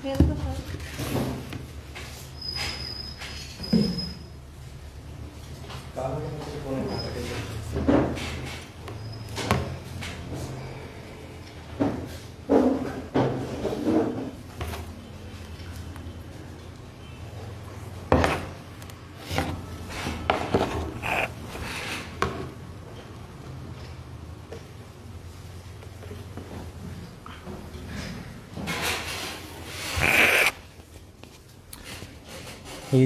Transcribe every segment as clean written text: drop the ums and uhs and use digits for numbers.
هي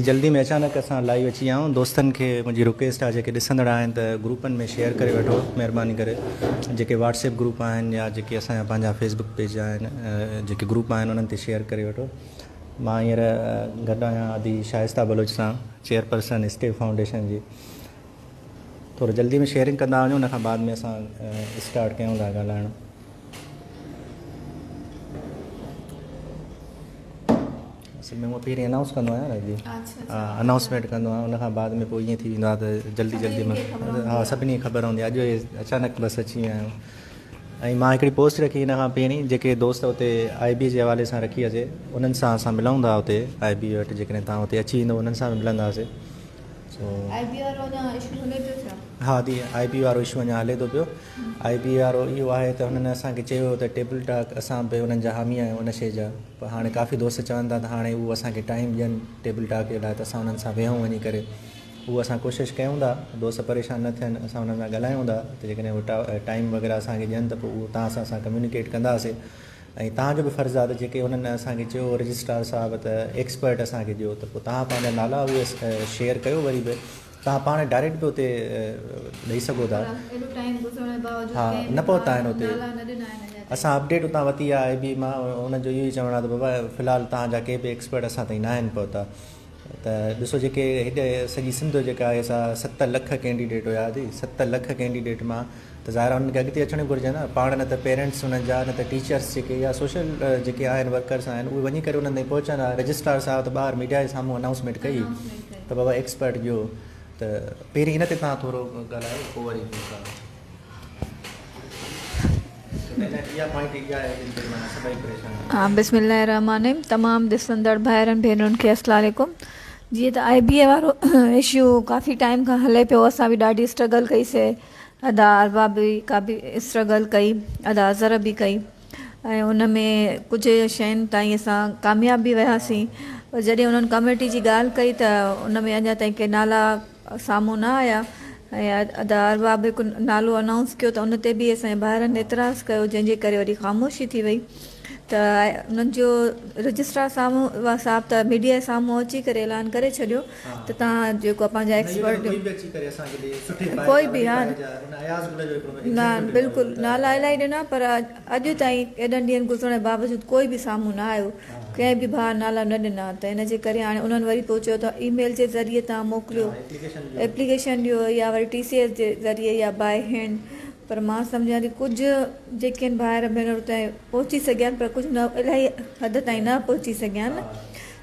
جلدي ۾ اچانڪ اسان لائيو اچي ويا آهيون دوستن کي منهنجي رڪويسٽ آهي جيڪي ڏسندڙ آهن ته گروپن ۾ شيئر ڪري وٺو مهرباني ڪري جيڪي واٽس ايپ گروپ آهن يا جيڪي اسان جا پنهنجا فيسبڪ پيج آهن جيڪي گروپ آهن انهن تي شيئر ڪري وٺو مان هينئر گڏ آهيان ادي شائسته بلوچ سان چيئرپرسن اسٽيپ فائونڊيشن جي ٿورو جلدي ۾ شيئرنگ ڪندا وڃو ان کان بعد ۾ اسان اسٽارٽ ڪيون ٿا ڳالهائڻ. اصل ۾ هونء پهرين انائونس ڪندو آهيان نه جي انائونسمينٽ ڪندو آهيان ان کان بعد ۾ پوء ائين ٿي ويندو آهي ته جلدي جلدي ۾ ها سڀني کي خبر هوندي آهي اڄ اچانڪ بس اچي ويا آهيون ۽ مان هڪڙي پوسٽ رکي ان کان پهرين جيڪي دوست اتي آء بي جي حوالي سان رکي هجي انهن سان اسان ملون ٿا اتي آء بي وٽ جيڪڏهن توهان اتي اچي ويندو انهن سان به ملنداسي سو آء بي وارو اڃا اشو هلي پيو ڇا؟ ها the آء بي وارو اشو اڃا هلي ٿو پيو. آء بي وارو اهو آهي ته هنن اسان کي چيو هو ته ٽيبل ٽاڪ اسان به انهن جا حامي آهيون ان شي جا پر هاڻي ڪافي دوست چون ٿا ته هاڻي هو اسان کي ٽائيم ڏين ٽيبل ٽاڪ جي لاء ته اسان انهن سان ويهون وڃي ڪري اهو اسان ڪوشش ڪيون ٿا دوست پريشان نه ٿين اسان انهن سان ڳالهايون ٿا ته جيڪڏهن هو ٽائيم وغيره اسان کي ڏين ته پوء اهو توهان سان اسان ڪميونيڪيٽ ڪنداسي ۽ توهان جو به فرض آهي ته جيڪي هنن اسان کي چيو رجسٽرار صاحب ته ايڪسپرٽ اسان کي ڏيو ته پوء توهان پنهنجا نالا اهي شيئر ڪيو وري به توهان پاڻ ڊائريڪٽ به اتي ڏئي سگهو ٿا ها نه پهتا آهن اتي اسان اپڊيٽ اتان ورتي آهي آء بي مان انهن جو اهو ئي چوڻ آهي ته بابا في الحال توهان جا ڪي به ايڪسپرٽ اسان تائين نه آهن پهتا ته ڏسو جيڪي هيڏي سڄي سنڌ جيڪا آهي سا ست لک ڪينڊيڊيٽ هيا جي ست لک ڪينڊيڊيٽ مان ته ظاهر آهي انهن کي اڳتي اچڻ گهرجي نه پاڻ نه ته پيرنٽس انهن جا نه ته ٽيچرس جيڪي يا سوشل جيڪي آهن ورڪرس آهن اهي وڃي ڪري انهن تائين پهچن ها رجسٽرار صاحب ته ٻاهر ميڊيا جي سامهون انائونسمينٽ ڪئي ته بابا ايڪسپرٽ ڏيو ته پهرين ان تي توهان ٿورو ڳالهايو پوء وري بسم الله الرحمٰن الرحيم تمام ڏسندڙ ڀائرن ڀينرن کي السلام عليڪم جيئن ته آء بي اي وارو اشو ڪافي ٽائيم کان هلي پيو اسان به ڏاڍي اسٽرگل ڪئي سي ادا ارباب به ڪافي اسٽرگل ڪئي ادا اظهر به ڪئي ۽ ان ۾ ڪجهه شين تائين اسان ڪامياب به وياسين پر جڏهن انهن ڪميٽي جي ڳالهه ڪئي ته ان ۾ اڃا تائين ڪي نالا سامهون نه آيا ۽ ادا ارباب هڪ نالو انائونس ڪيو ته ان تي به اسان جي ڀائرن اعتراض ڪيو جنهن جي ڪري وڏي خاموشي ٿي وئي ته انهن جو رجسٽرار سامهون صاحب ته ميڊيا جي سامهون اچي ڪري اعلان ڪري ڇڏيو ته توهان جيڪو پنهنجا ايڪسپرٽ ڪوئي به ها نه بلڪل نالا الاهي ڏنا پر اڄ تائين ايڏن ڏينهن گذرڻ جي باوجود ڪوئي به سامهون نه آيو ڪنهن به ڀاء نالا نه ڏنا ته ان جي ڪري هاڻي انهن وري پوء چيو ته اي ميل جي ذريعي توهان موڪليو ايپليڪيشن ڏيو يا وري ٽي سي ايس جي ذريعي يا باء هينڊ پر مان سمجهان ٿي ڪجهه جيڪي آهن ڀائر ڀينر اتي پهچي سگهيا آهن پر ڪجهه نه الاهي حد تائين نه پهچي سگهيا آهن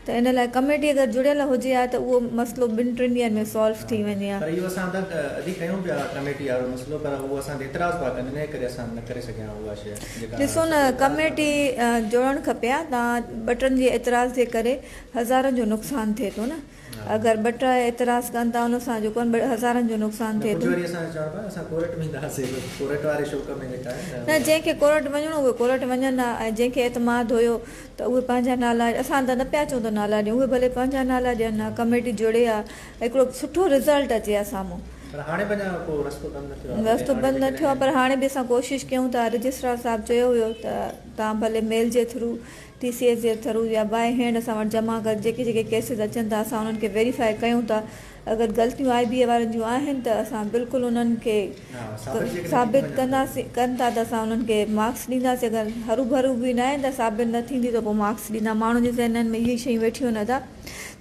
ته ان لاء ڪميٽي اگر جڙيل هجي ها ته اهو مسئلو ٻن ٽن ڏينهن ۾ سالو ٿي وڃي ها. پر اهو اسان ته ادي ڪيون پيا ڪميٽي وارو مسئلو پر اهو اسان تي اعتراض پيا ڪن انهي ڪري اسان نه ڪري سگهيا آهيون اها شيء جيڪا ڏسو نه ڪميٽي جوڙڻ کپي ها تان ٻه ٽن جي اعتراض جي ڪري هزارن جو نقصان ٿئي ٿو نه اگر ٻه ٽي اعتراض ڪن ٿا ان سان جيڪو آهي هزارن جو نقصان ٿئي ٿو. نه ڪجهه وري اسان چون پيا اسان ڪورٽ وينداسين ڪورٽ واري شوق ۾ جيڪا آهي نه نه جنهن کي ڪورٽ وڃڻو اهي ڪورٽ وڃن ها ۽ جنهن کي اعتماد هيو ته اهي پنهنجا نالا اسان ته نه پيا چئون ته نالا ڏيون اهي ڀلي پنهنجا نالا ڏين ها ڪميٽي جوڙي ها هڪڙو سٺو رزلٽ اچي ها سامهون. پر هاڻي به اڃا ڪو رستو بند نه ٿيو آهي. رستو بند نه ٿيو آهي پر هاڻي به اسان ڪوشش ڪيون ٿا رجسٽرار صاحب چيو هيو ته توهان ڀلي ميل جي ٿرو ٽي سي ايس جي ٿرو يا باء هينڊ اسان وٽ جمع ڪر جيڪي جيڪي ڪيسز اچن ٿا اسان انهن کي ويريفائي ڪيون ٿا اگر غلطيون آء بي اي وارن جون آهن ته اسان بلڪل انهن کي ثابت ڪنداسين ڪن ٿا ته اسان انهن کي مارڪس ڏينداسين اگر هرو ڀرو به ناهي ته ثابت نه ٿيندي ته پوء مارڪس ڏيندا ماڻهن جي ذهنن ۾ اهي شيون ويٺيون آهن ادا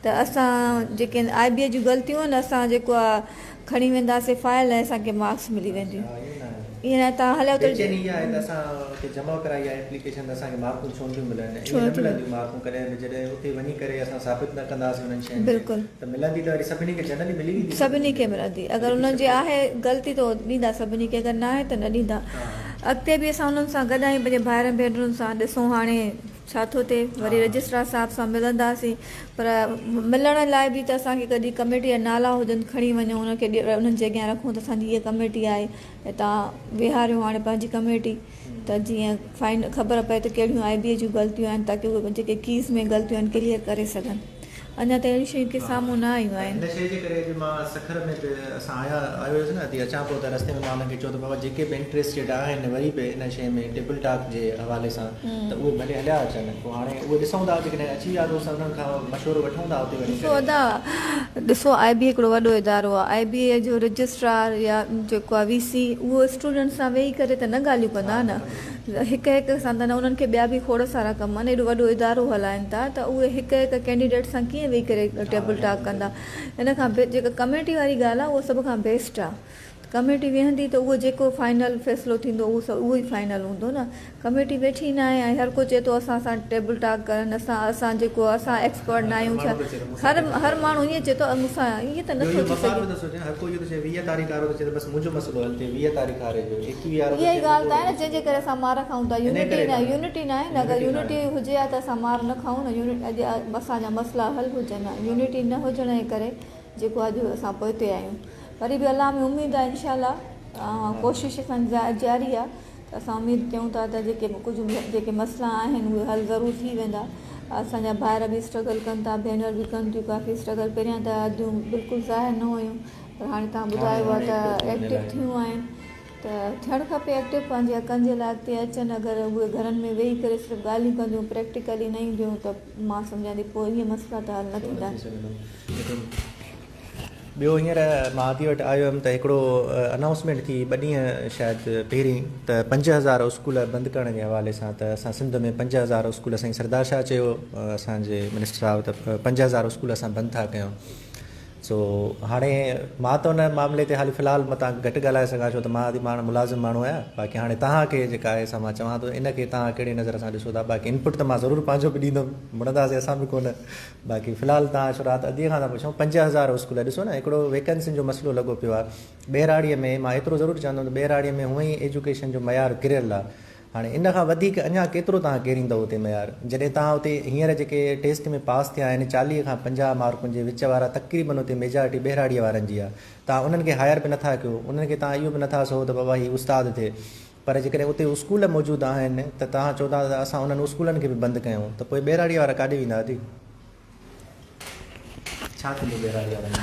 ته اسان جيڪي آء بي اي جون غلطيون آهن اسان جيڪو آهي کڻي وينداسين فائل ۽ اسان کي مارڪس ملي وينديون ائين نه تان هليو ته بيچيني اها آهي ته اسان اتي جمع ڪرائي آهي ايپليڪيشن ته اسان کي مارڪون ڇو نٿيون ملن ائين نه ملنديون مارڪون ڪڏهن به جڏهن اتي وڃي ڪري اسان ثابت نه ڪنداسين انهن شين کي ته ملندي ته وري سڀني کي جنرلي ملي ويندي سڀني کي ملندي اگر انهن جي آهي غلطي ته ڏيندا سڀني کي اگر نه آهي ته نه ڏيندا اڳتي به اسان انهن سان گڏ آهيون پنهنجي ڀائرن ڀينرن سان ڏسون هاڻي. ڇا ٿو ٿئي وري رجسٽرار صاحب سان ملنداسين پر ملڻ لاء به ته اسان کي ڪڏهن ڪميٽي جا نالا هجن کڻي وڃون ان کي انهن جي اڳيان رکون ته اسان جي هيء ڪميٽي آهي ۽ توهان ويهاريو هاڻي پنهنجي ڪميٽي ته جيئن فائن خبر پئي ته ڪهڙيون آء بي اي جون غلطيون آهن تاڪه اهي جيڪي ڪيس ۾ غلطيون آهن ڪليئر ڪري سگهن اڃا تائين اهڙيون شيون ڪي سامهون نه آيون آهن. ان شيء جي ڪري اڄ مان سکر ۾ به اسان آيا آيو هيس نه اتي اچان پيو ته رستي ۾ مان انهن کي چيو ته بابا جيڪي به انٽريسٽيڊ آهن وري به ان شيء ۾ ٽيبل ٽاڪ جي حوالي سان ته اهي ڀلي هليا اچن پوء هاڻي اهي ڏسون ٿا جيڪڏهن اچي ويا دوست انهن کان مشورو وٺون ٿا اتي وڃي ڏسو ڪري. ادا ڏسو آء بي اي هڪڙو وڏو ادارو آهي آء بي اي جو رجسٽرار يا جيڪو آهي وي سي اهو اسٽوڊنٽ سان ويهي ڪري ته نه ڳالهيون ڪندا نه هڪ هڪ سان ته نه انهن کي ٻيا به کوڙ سارا ڪم آهن ايڏو وڏو ادارو هلائن ٿا ته اهي هڪ هڪ ڪينڊيڊيٽ سان ڪيئن ويهي ڪري ٽيبل ٽاڪ ڪندا ان کان جيڪا ڪميٽي واري ڳالهه آهي اهو سڀ کان بيسٽ آهي ڪميٽي ويهندي ته اهو جيڪو فائنل فيصلو ٿيندو اهو سڀ اهو ئي فائنل هوندو نه ڪميٽي ويٺي ئي ناهي ۽ هر ڪو چئي ٿو اسان سان ٽيبل ٽاڪ ڪرن اسان اسان جيڪو اسان ايڪسپرٽ نه آهيون ڇا هر هر ماڻهو ائين چئي ٿو مون سان ائين ته نٿو ٿي سگهي. اها ئي ڳالهه ته آهي نه جنهن جي ڪري اسان مار کائون ٿا يونٽي نه يونٽي ناهي نه اگر يونٽي هجي ها ته اسان مار نه کائون نه يونٽ اڄ اسان جا مسئلا حل هجن ها يونٽي نه هجڻ جي ڪري جيڪو اڄ اسان پوئتي آهيون وري به الله ۾ اميد آهي انشاء الله ڪوشش اسان جي جاري آهي ته اسان اميد ڪيون ٿا ته جيڪي به ڪجهه جيڪي مسئلا آهن اهي حل ضرور ٿي ويندا اسان جا ڀائر به اسٽرگل ڪن ٿا ڀينر به ڪن ٿيون ڪافي اسٽرگل پهريان ته اديون بلڪل ظاهر نه هيون پر هاڻي توهان ٻڌايو آهي ته ايڪٽو ٿيون آهن ته ٿيڻ کپي ايڪٽو پنهنجي حقن جي لاء اڳتي اچن اگر اهي گهرن ۾ ويهي ڪري صرف ڳالهيون ڪنديون پريڪٽيڪلي نه اينديون ته مان سمجهان ٿي پوء اهي مسئلا ته حل نه ٿيندا. ٻيو هينئر مان ادي وٽ آيو هيم ته هڪڙو انائونسمينٽ ٿي ٻه ڏينهن شايد پهرين ته 5000 اسڪول بند ڪرڻ جي حوالي سان ته اسان سنڌ ۾ 5000 اسڪول سائين سردار شاهه چيو اسان جي منسٽر صاحب ته 5000 اسڪول اسان بند ٿا ڪيون سو هاڻي مان ته ان معاملي تي حالي في الحال متان گهٽ ڳالهائي سگهان ڇو ته مان ادي پاڻ ملازم ماڻهو آهيان باقي هاڻي توهان کي جيڪا آهي سا مان چوان ٿو ان کي توهان ڪهڙي نظر سان ڏسو ٿا باقي انپٽ ته مان ضرور پنهنجو به ڏيندم مڙنداسين اسان به ڪونه باقي في الحال توهان اچو رات اديء کان ٿا پڇون 5000 اسڪول ڏسو نه هڪڙو ويڪنسين جو مسئلو لڳو پيو آهي ٻهراڙيء ۾ مان ايترو ضرور چوندم ته ٻهراڙيء ۾ هونئن ئي ايجوڪيشن جو معيار ڪريل آهي هاڻي ان کان وڌيڪ اڃا ڪيترو توهان ڪيريندؤ اتي معيار جڏهن توهان اتي هينئر جيڪي ٽيسٽ ۾ پاس ٿيا آهن 40 کان 50 مارڪن جي وچ وارا تقريبن اتي ميجارٽي ٻهراڙيء وارن جي آهي توهان انهن کي هائر به نٿا ڪيو انهن کي توهان اهو به نٿا سهو ته بابا هي استاد ٿئي پر جيڪڏهن اتي اسڪول موجود آهن ته توهان چئو ٿا ته اسان انهن اسڪولن کي به بند ڪيون ته پوء ٻهراڙيء وارا ڪاڏي ويندا ادي؟ ڇا ٿيندو ٻهراڙيء وارن جو؟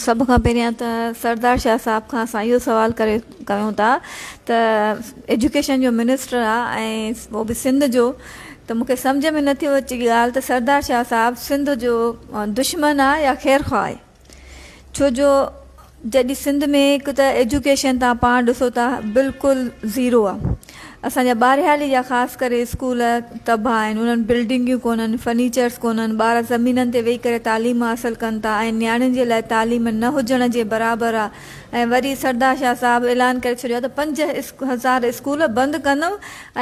سڀ کان پهريان ته سردار شاهه صاحب کان اسان اهو سوال ڪري ڪيون ٿا ته ايجوڪيشن جو منسٽر آ ۽ اهو به سنڌ جو ته مون کي سمجهه ۾ نٿي اچي ڳالهه ته سردار شاهه صاحب سنڌ جو دشمن آ يا خيرخواهه آهي؟ ڇو جو جڏهن سنڌ ۾ هڪ ته ايجوڪيشن تان پاڻ ڏسو ٿا بلڪل زيرو آ اسان جا ٻارهيالي جا خاص ڪري اسڪول تباهه آهن انهن بلڊنگيون ڪونهن فرنيچرس ڪونهن ٻار زمينن تي ويهي ڪري تعليم حاصل ڪن ٿا ۽ نياڻين جي لاء تعليم نه هجڻ جي برابر آ ۽ وري سردار شاهه صاحب اعلان ڪري ڇڏيو آ ته 5000 اسڪول بند ڪندم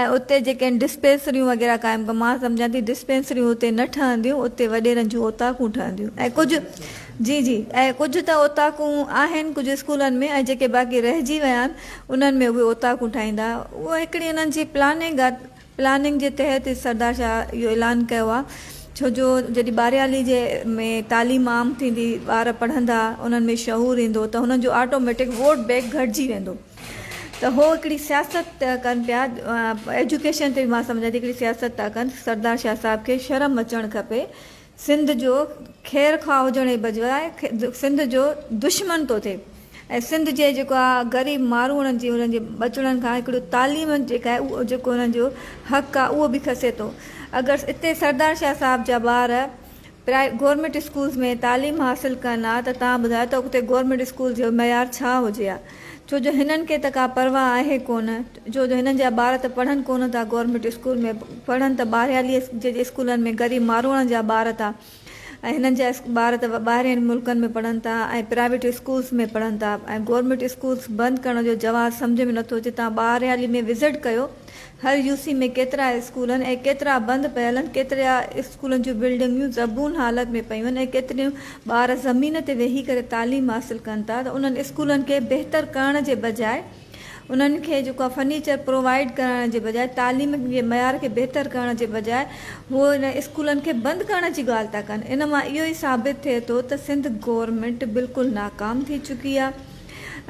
۽ اتي جيڪي آهن ڊسپينسريون وغيره قائم ڪ مان سمجهان ٿي ڊسپينسريون اتي نه ٺهنديون اتي وڏيرن جون اوطاقون ٺهنديون ۽ ڪجهه جي جي ۽ ڪجهه ته اوطاقون آهن ڪجهه اسڪولن ۾ ۽ جيڪي باقي رهجي ويا آهن انهن ۾ اهي اوطاقون ٺاهيندا اهو هڪڙي انهن جي پلاننگ آهي پلاننگ جي تحت سردار شاهه اهو اعلان ڪيو آهي ڇو جو جڏهن ٻارهيالي جي ۾ تعليم عام ٿيندي ٻار پڙهندا انهن ۾ شعور ايندو ته هنن جو آٽوميٽڪ ووٽ بينڪ گهٽجي ويندو ته هو هڪڙي سياست ڪن پيا ايجوڪيشن تي به مان سمجهان ٿي هڪڙي سياست ٿا ڪن سردار شاهه صاحب کي شرم اچڻ کپي سنڌ جو خير خواهه هجڻ جي بجاء سنڌ جو دشمن ٿو ٿئي ۽ سنڌ جي جيڪو آ غريب ماروئڙن جي انهن جي ٻچڙن کان هڪڙو تعليم جيڪا آهي اهو جيڪو انهن جو حق آ اهو به کسي ٿو اگر اتي سردار شاهه صاحب جا ٻار پرائي گورنمينٽ اسڪولز ۾ تعليم حاصل ڪن ها ته توهان ٻڌايو ته اتي گورنمينٽ اسڪول جو معيار ڇا هجي ها ڇو جو هنن کي ته ڪا پرواهه آهي ڪونه ڇو جو هنن جا ٻار ته پڙهن ڪونه ٿا گورنمينٽ اسڪول ۾ پڙهن ته ٻاهريالي جي اسڪولن ۾ غريب ماروئڙن جا ٻار ٿا ۽ هنن جا ٻار ته ٻاهرين ملڪن ۾ پڙهن ٿا ۽ پرائيويٽ اسڪولز ۾ پڙهن ٿا ۽ گورنمينٽ اسڪولز بند ڪرڻ جو جواز سمجهه ۾ نٿو اچي توهان ٻاهريالي ۾ وزٽ ڪيو هر يو سي ۾ ڪيترا اسڪول آهن ۽ ڪيترا بند پيل آهن، ڪيترا اسڪولن جون بلڊنگيون زبون حالت ۾ پيون آهن ۽ ڪيتريون ٻار زمين تي ويهي ڪري تعليم حاصل ڪن ٿا ته انهن اسڪولن کي بهتر ڪرڻ جي بجاء انهن کي جيڪو آهي فرنيچر پرووائيڊ ڪرائڻ جي بجاء تعليم جي معيار کي بهتر ڪرڻ جي بجاء هو ان اسڪولن کي بند ڪرڻ جي ڳالهه ٿا ڪن ان مان اهو ئي ثابت ٿئي ٿو ته سنڌ گورنمينٽ بلڪل ناڪام ٿي چڪي آهي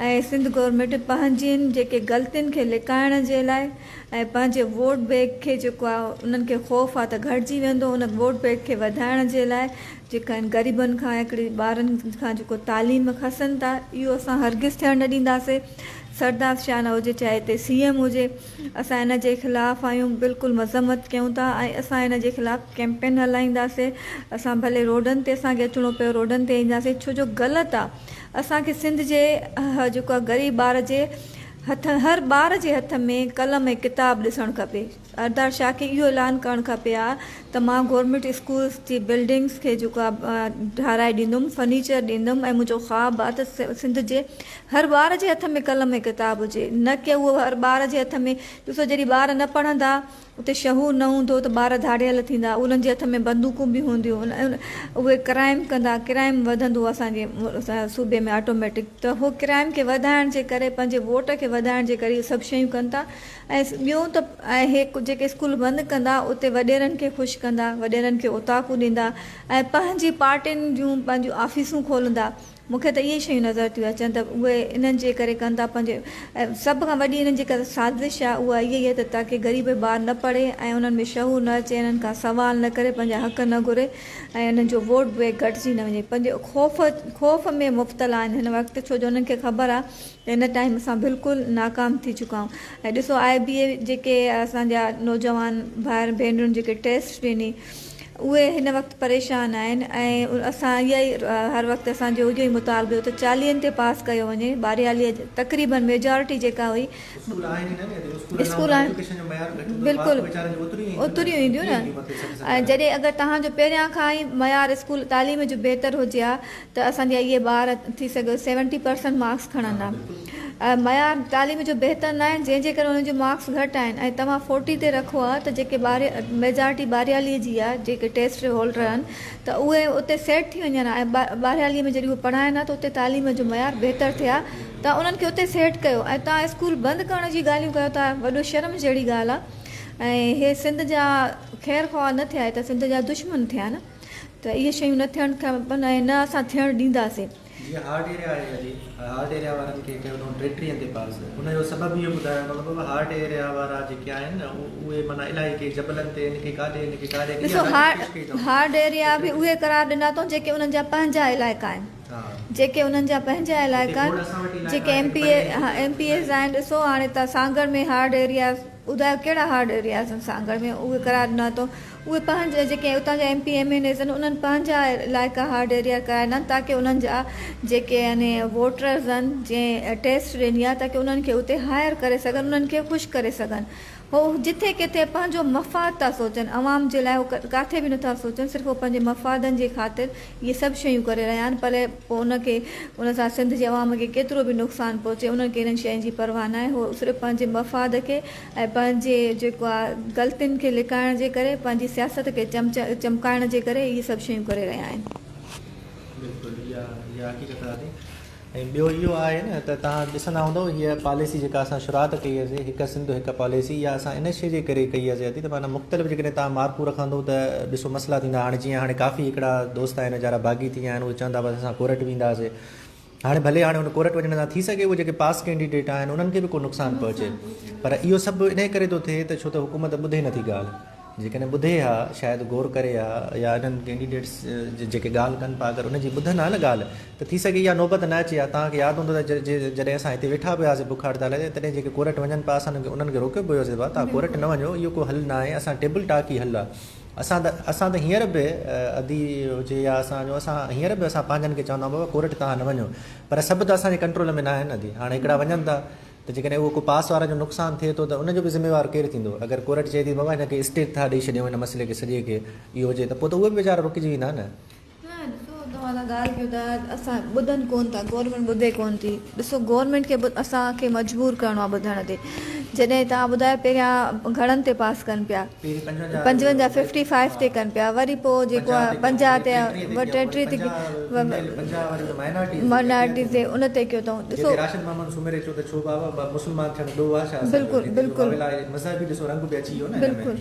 ۽ سنڌ گورنمينٽ پنهنجين جيڪي غلطين کي لڪائڻ جي لاء ۽ پنهنجي ووٽ بينڪ کي جيڪو آهي انهن کي خوف آهي ته گهٽجي ويندو ان ووٽ بينڪ کي وڌائڻ جي لاء جيڪا آهن غريبن کان هڪڙي ٻارن کان جيڪو تعليم کسن ٿا اهو اسان هرگز ٿيڻ نه ڏينداسي سردار شاهه نه هجي چاهي هتي سي ايم هجي اسان ان جي خلاف آهيون بلڪل مذمت ڪيون ٿا ۽ اسان ان جي خلاف ڪيمپين هلائينداسي اسان ڀلي روڊن تي اسان کي اچڻو پيو روڊن تي اينداسي ڇو جو غلط آهي اسان کي سنڌ جي جيڪو آهي غريب ٻار جي هٿ هر ٻار جي هٿ ۾ قلم ۽ ڪتاب ڏسڻ کپي. سردار شاهه کي اهو اعلان ڪرڻ کپي ها ته مان گورنمينٽ اسڪولس جي بلڊنگس کي جيڪو آهي ٺهرائي ڏيندم، فرنيچر ڏيندم ۽ منهنجو خواب آهي ته سنڌ جي هر ٻار جي هٿ ۾ قلم ۽ ڪتاب هجي نه ڪي اهو هر ٻار جي هٿ ۾ ڏسو جڏهن ٻار نه پڙهندا اتي شعور نه هوندو ته ٻار ڌاڙيل ٿيندا انهن جي هٿ ۾ بندوقون به هونديون اهي ڪرائم ڪندا ڪرائم وڌندو اسان جي صوبي ۾ آٽوميٽڪ ته هو ڪرائم کي وڌائڻ جي ڪري پنهنجي ووٽ کي وڌائڻ جي ڪري اهي سڀ شيون ڪن ٿا ۽ ٻيو ته اهي جيڪي اسڪول بند ڪندا اتي وڏيرن کي خوش ڪندا وڏيرن کي اوطاقون ڏيندا ۽ پنهنجي پارٽين جون پنهنجون آفيسون کولندا مون کي ته اهي شيون نظر ٿيون اچن ته اهي انهن جي ڪري ڪن ٿا پنهنجي ۽ سڀ کان وڏي انهن جي جيڪا سازش آهي اها اها ئي آهي ته تاڪه غريب ٻار نه پڙهي ۽ انهن ۾ شعور نه اچي انهن کان سوال نه ڪري پنهنجا حق نه گهري ۽ انهن جو ووٽ بينڪ گهٽجي نه وڃي پنهنجي خوف خوف ۾ مبتلا آهن هن وقت ڇو جو انهن کي خبر آهي ته هن ٽائيم اسان بلڪل ناڪام ٿي چڪا آهيون ۽ ڏسو آء بي اي جيڪي اسان جا نوجوان ڀائر ڀينرن جيڪي ٽيسٽ ڏني اهي هن وقت پريشان آهن ۽ اسان اها ئي هر وقت اسان جو اهو ئي مطالبو هو ته چاليهن تي پاس ڪيو وڃي ٻارهياليء تقريبن ميجارٽي جيڪا هئي اسڪول آهن بلڪل اوتريون اينديون نه ۽ جڏهن اگر توهان جو پهريان کان ئي معيار اسڪول تعليم جو بهتر هجي ها ته اسان جا اهي ٻار ٿي سگهيو سيونٽي پرسنٽ مارڪس کڻن ها معيار تعليم جو بهتر ناهي جنهن جي ڪري انهن جون مارڪس گهٽ آهن ۽ توهان فورٽي تي رکو ها ته جيڪي ٻار ميجارٽي ٻارهيالي جي آهي جيڪي ٽيسٽ هولڊر آهن ته اهي اتي سيٽ ٿي وڃن ها ۽ ٻارهيالي ۾ جڏهن اهي پڙهائن ها ته اتي تعليم جو معيار بهتر ٿئي ها توهان انهن کي اتي سيٽ ڪيو ۽ توهان اسڪول بند ڪرڻ جي ڳالهيون ڪيو ٿا وڏو شرم جهڙي ڳالهه آهي ۽ هي سنڌ جا خير خواهه نه ٿيا هي ته سنڌ جا دشمن ٿيا نه ته اهي شيون نه ٿيڻ کپن ۽ نه اسان ٿيڻ ڏينداسين. جيئن هارڊ ايريا آهي علي هارڊ ايريا وارن کي ڪيو اٿئون ٽيٽيهن تي پاس ان جو سبب اهو ٻڌايو اٿئون ته بابا هارڊ ايريا وارا جيڪي آهن نه اهي معنيٰ الائي ڪي جبلن تي آهن ڪي ڪاڏي آهن ڪي ڪاڏي آهن ڏسو اها لاجڪ پيش ڪئي اٿئون هارڊ ايريا به اهي قرار ڏنا اٿئون جيڪي انهن جا پنهنجا علائقا آهن جيڪي انهن جا پنهنجا علائقا آهن جيڪي ايم پي اي ايم پي ايز آهن ڏسو هاڻي ته سانگهڙ ۾ هارڊ ايريا ٻڌايو ڪهڙا هارڊ ايرياز آهن سانگهڙ ۾ اهي قرار ڏنا اٿئون اهي پنهنجا جيڪي اتان جا M P M N As آهن انهن پنهنجا علائقا هارڊ ايريا قرار ڏنا آهن تاڪه انهن جا جيڪي يعني ووٽرز آهن جنهن ٽيسٽ ڏني آهي تاڪه انهن کي اتي هائر ڪري سگهن انهن کي خوش ڪري سگهن هو جٿي ڪٿي پنهنجو مفاد ٿا سوچن عوام جي لاء هو ڪاٿي به نٿا سوچن صرف هو پنهنجي مفادن جي خاطر اهي سڀ شيون ڪري رهيا آهن پر پوء ان کي ان سان سنڌ جي عوام کي ڪيترو به نقصان پهچي انهن کي انهن شين جي پرواهه ناهي هو صرف پنهنجي مفاد کي ۽ پنهنجي جيڪو آ غلطين کي لڪائڻ جي ڪري پنهنجي سياست کي چمڪائڻ جي ڪري اهي سڀ شيون ڪري رهيا آهن. بلڪل اها اها حقيقت آهي ۽ ٻيو اهو آهي نه ته توهان ڏسندا هوندؤ هيء پاليسي جيڪا اسان شروعات ڪئي هئسي هڪ سنڌ هڪ پاليسي اها اسان ان شيء جي ڪري ڪئي هئسي ادي ته معنيٰ مختلف جيڪڏهن توهان مارڪون رکندو ته ڏسو مسئلا ٿيندا هاڻي جيئن هاڻي ڪافي هڪڙا دوست آهن ويچارا باغي ٿي ويا آهن اهي چوندا بس اسان ڪورٽ وينداسي هاڻي ڀلي هاڻي ان ڪورٽ وڃڻ سان ٿي سگهي اهي جيڪي پاس ڪينڊيڊيٽ آهن انهن کي به ڪو نقصان پهچي پر اهو سڀ انهي ڪري ٿو ٿئي ته ڇو ته حڪومت ٻڌي نٿي ڳالهه جيڪڏهن ٻڌي ها شايد غور ڪري ها يا انهن ڪينڊيڊيٽس جيڪي ڳالهه ڪن پيا اگر ان جي ٻڌن ها نه ڳالهه ته ٿي سگهي اها نوبت نه اچي ها توهان کي ياد هوندو ته جڏهن اسان هتي ويٺا به هئاسي بک هڙتال تي تڏهن جيڪي ڪورٽ وڃن پيا اسان انهن کي روڪيو به هيوسي ڀا توهان ڪورٽ نه وڃو اهو ڪو حل نه آهي اسان ٽيبل ٽاڪ ئي حل آهي اسان ته اسان ته هينئر به ادي هجي يا اسان جو اسان هينئر به اسان پنهنجن کي چوندا آهيون بابا ڪورٽ توهان نه وڃو پر سڀ ته اسان جي ڪنٽرول ۾ نه آهن ادي هاڻي هڪڙا وڃن ٿا ته جيڪڏهن اهو ڪو پاس وارن جو نقصان ٿئي ٿو ته ان جو به ذميوار ڪير ٿيندو اگر ڪورٽ چئي ٿي بابا هن کي اسٽي ٿا ڏئي ڇڏيون هن مسئلي کي سڄي کي اهو هجي ته پوء ته اهي به ويچارا رڪجي ويندا نه. نه ڏسو توهان ته ڳالهه ڪيو ٿا اسان ٻڌن ڪون ٿا گورنمينٽ ٻڌي ڪون ٿي ڏسو گورنمينٽ کي اسان کي مجبور ڪرڻو آهي ٻڌڻ تي. جڏهن توهان ٻڌايو پهريان گهڻن تي پاس ڪن پيا؟ 55 ففٽي فائيو تي ڪن پيا وري پوء جيڪو آهي 50 تي 33 تي مائنارٽيز تي ان تي ڪيو اٿئون ڏسو بلڪل بلڪل بلڪل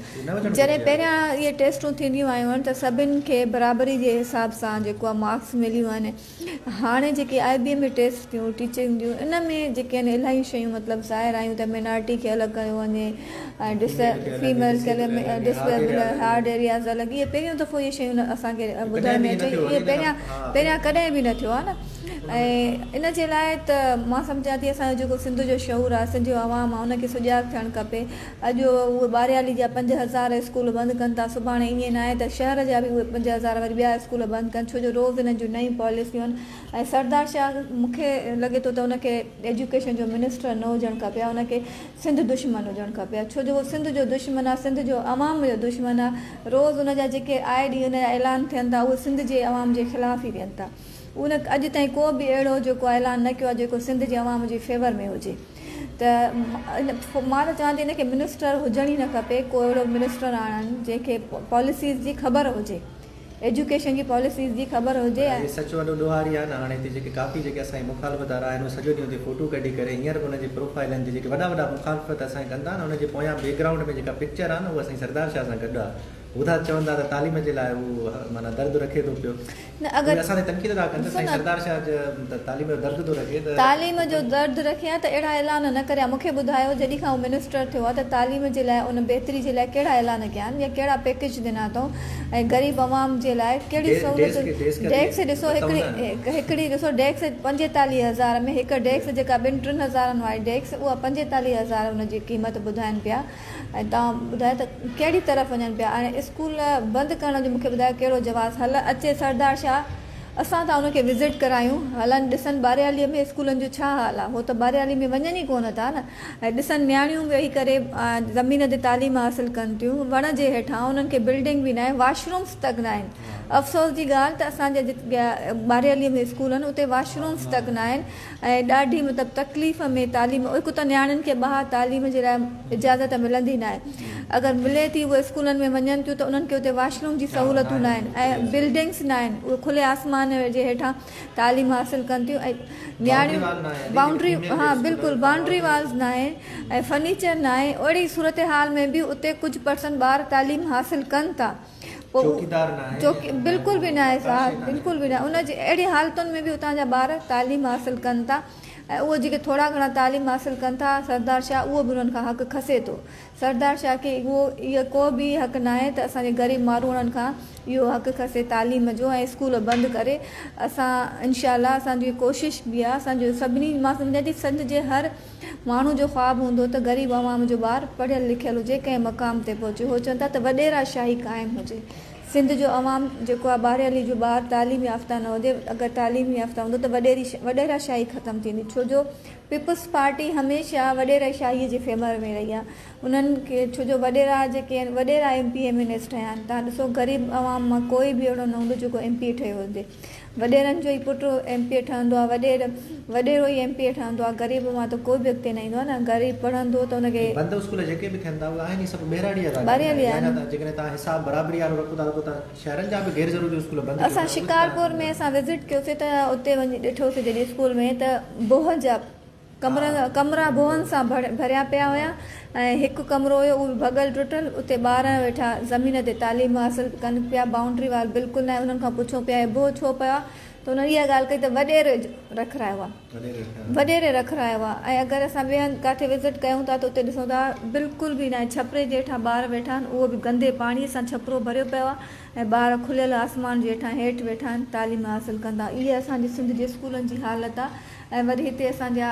جڏهن پهريان اهي ٽيسٽون ٿينديون آيون آهن ته سڀن کي برابري جي حساب سان جيڪو آهي مارڪس مليون آهن هاڻي جيڪي آء بي اي ۾ ٽيسٽ ٿيون ٽيچنگ جون ان ۾ جيڪي آهن الاهي شيون مطلب ظاهر آيون ته مينارٽي کي الڳ ڪيو وڃي ۽ ڊس فيميل کي الڳ ڊسيبل هارڊ ايرياز الڳ اهي پهريون دفعو اهي شيون اسان کي ٻڌڻ ۾ اچي اهي پهريان پهريان ڪڏهن به نه ٿيو آهي نه ۽ ان جي لاء ته مان سمجهان ٿي اسان جو جيڪو سنڌ جو شعور آهي سنڌ جو عوام آهي ان کي سجاڳ ٿيڻ کپي اڄ اهي ٻاريالي جا 5000 اسڪول بند ڪن ٿا، سڀاڻي ائين ناهي ته شهر جا به اهي 5000 وري ٻيا اسڪول بند ڪن، ڇو جو روز انهن جون نيون پاليسيون آهن ۽ سردار شاهه مون کي لڳي ٿو ته ان کي ايجوڪيشن جو منسٽر نه هجڻ کپي ها، ان کي سنڌ دشمن هجڻ کپي ها، ڇو جو هو سنڌ جو دشمن آهي، سنڌ جو عوام جو دشمن آهي، روز ان جا جيڪي آئي ڏينهن ان جا اعلان ٿين ٿا اهي سنڌ جي عوام جي خلاف ئي ٿين ٿا، ان اڄ تائين ڪو به اهڙو جيڪو اعلان نه ڪيو آهي جيڪو سنڌ جي عوام جي فيور ۾ هجي. ته مان ته چوان ٿي هن کي منسٽر هجڻ ئي نه کپي ڪو اهڙو منسٽر آڻن جنهن کي پاليسيز جي خبر هجي ايجوڪيشن جي پاليسيز جي خبر هجي پر هي سچ وڏو ڏوهاري آهي نه هاڻي هتي جيڪي ڪافي جيڪي اسان جي مخالفت وارا آهن اهي سڄو ڏينهن هتي فوٽو ڪڍي ڪري هينئر به انهن جي پروفائلن تي جيڪي وڏا وڏا مخالفت اسان جي ڪن ٿا نه انهن جي پويان بيڪ گرائونڊ ۾ جيڪا پڪچر آهي نه اها سائين سردار شاهه سان گڏ آهي هو ٿا چون ٿا ته تعليم جي لاء هو معنيٰ درد رکي ٿو پيو. نه اگر اهي اسان تي تنقيد ٿا ڪن ته ڏسو سائين نه سردار شاهه ته تعليم جو درد ٿو رکي ته تعليم جو درد رکي ها ته اهڙا اعلان نه ڪري ها مون کي ٻڌايو جڏهن کان هو منسٽر ٿيو آهي ته تعليم جي لاء ان بهتري جي لاء ڪهڙا اعلان ڪيا آهن يا ڪهڙا پيڪيج ڏنا اٿئون ۽ غريب عوام جي لاء ڪهڙي سهولتون ڊيڪس ڏسو هڪڙي هڪڙي ڏسو ڊيڪس 45 هزار ۾ هڪ ڊيڪس جيڪا ٻن ٽن هزارن واري ڊيڪس اها 45 هزار ان جي قيمت ٻڌائن پيا ۽ توهان ٻڌايو ته ڪهڙي طرف وڃن پيا ۽ اسڪول بند ڪرڻ جو مونکي ٻڌايو ڪهڙو جواز هل اچي سردار شاهه اسان ٿا ان کي وزٽ ڪرايون هلن ڏسن ٻاريالي ۾ اسڪولن جو ڇا حال آ هو ته ٻاريالي ۾ وڃن ئي ڪونه ٿا نه ۽ ڏسن نياڻيون ويهي ڪري زمين تي تعليم حاصل ڪن ٿيون وڻ جي هيٺان انهن کي بلڊنگ به ناهي واش رومس تڪ ناهن افسوس جي ڳالهه ته اسان جا جتي ٻاريالي ۾ اسڪول آهن اتي واش رومس تڪ ناهن ۽ ڏاڍي مطلب تڪليف ۾ تعليم هڪ ته نياڻين کي ٻاهر تعليم جي لاء اجازت ملندي ناهي اگر ملي ٿي اهي اسڪولن ۾ وڃن ٿيون ته انهن کي اتي واش روم جي سهولتون ناهن ۽ بلڊنگس ناهن اهي کلي آسمان جي هيٺان تعليم حاصل ڪن ٿيون ۽ نياڻيون بائونڊري ها بلڪل بائونڊري والز ناهي ۽ فرنيچر ناهي اهڙي صورتحال ۾ به اتي ڪجهه پرسنٽ ٻار تعليم حاصل ڪن ٿا پوء چوڪيدار ناهي چوڪي بلڪل به ناهي صاحب بلڪل به ناهي ان جي اهڙي حالتن ۾ به اتان جا ٻار تعليم حاصل ڪن ٿا ۽ اهو جيڪي ٿورا گهڻا تعليم حاصل ڪن ٿا سردار شاهه اهو به انهن کان حق کسي ٿو سردار شاهه کي اهو اهو ڪو به حق ناهي ته اسان جي غريب ماروئڙن کان اهو حق کسي تعليم جو ۽ اسڪول بند ڪري اسان انشاء الله اسان جي ڪوشش به آهي اسان جو سڀني مان سمجهان ٿي سنڌ جي هر ماڻهو جو خواب هوندو ته غريب عوام جو ٻار پڙهيل لکيل هجي، ڪنهن مقام تي پهچي. هو چون ٿا ته وڏيرا شاهي قائم هجي. سنڌ جو عوام جيڪو آهي ٻاهريالي جو ٻار تعليم يافته نه هجي، اگر تعليم يافته هوندو ته وڏيري وڏيرا شاهي ختم ٿيندي. ڇو جو پيپلز پارٽي هميشه وڏيرا شاهي جي فيور ۾ رهي آهي. انهن کي ڇو جو وڏيرا جيڪي آهن وڏيرا M P M N As ٺهيا آهن. توهان ڏسو غريب عوام مان ڪوئي به اهڙو نه هوندو جيڪو ايم پي اي ٺهيو هجي. وڏيرن جو ئي پٽ ايم پي اي ٺهندو آهي وڏير وڏيرو ئي ايم پي اي ٺهندو آهي غريب مان ته ڪوئي به اڳتي نه ايندو آهي نه غريب پڙهندو ته ان کي. بند اسڪول جيڪي به ٿين ٿا اهي آهن ئي سڀ ٻهراڙيء جا ٿا آهن يا جيڪڏهن توهان حساب برابري وارو رکو ٿا ته پوء توهان شهرن جا به غير ضروري اسڪول بند ڪيو اسان ٿا اهي به شڪارپور توهان ۾ اسان وزٽ ڪيوسي ته اتي وڃي ڏٺوسي جڏهن اسڪول ۾ ته بوهه جا ڪمرا ڪمرا ڀونئن سان ڀريا پيا هيا ۽ هڪ ڪمرو هيو اهو به ڀڳل ٽٽل اتي ٻار ويٺا زمين تي تعليم حاصل ڪن پيا بائونڊري وال بلڪل ناهي انهن کان پڇون پيا هي ڀونء ڇو پيو آهي ته انهن اها ڳالهه ڪئي ته وڏيري رکرايو آهي وڏيري رکرايو آهي ۽ اگر اسان ٻئي هنڌ ڪاٿي وزٽ ڪيون ٿا ته اتي ڏسون ٿا بلڪل به ناهي ڇپري جي هيٺان ٻار ويٺا آهن اهو به گندي پاڻي سان ڇپرو ڀريو پيو آهي ۽ ٻار کليل آسمان جي هيٺان هيٺ ويٺا آهن تعليم حاصل ڪندا اها اسان جي سنڌ جي اسڪولن جي حالت آهي ۽ وري هتي اسان جا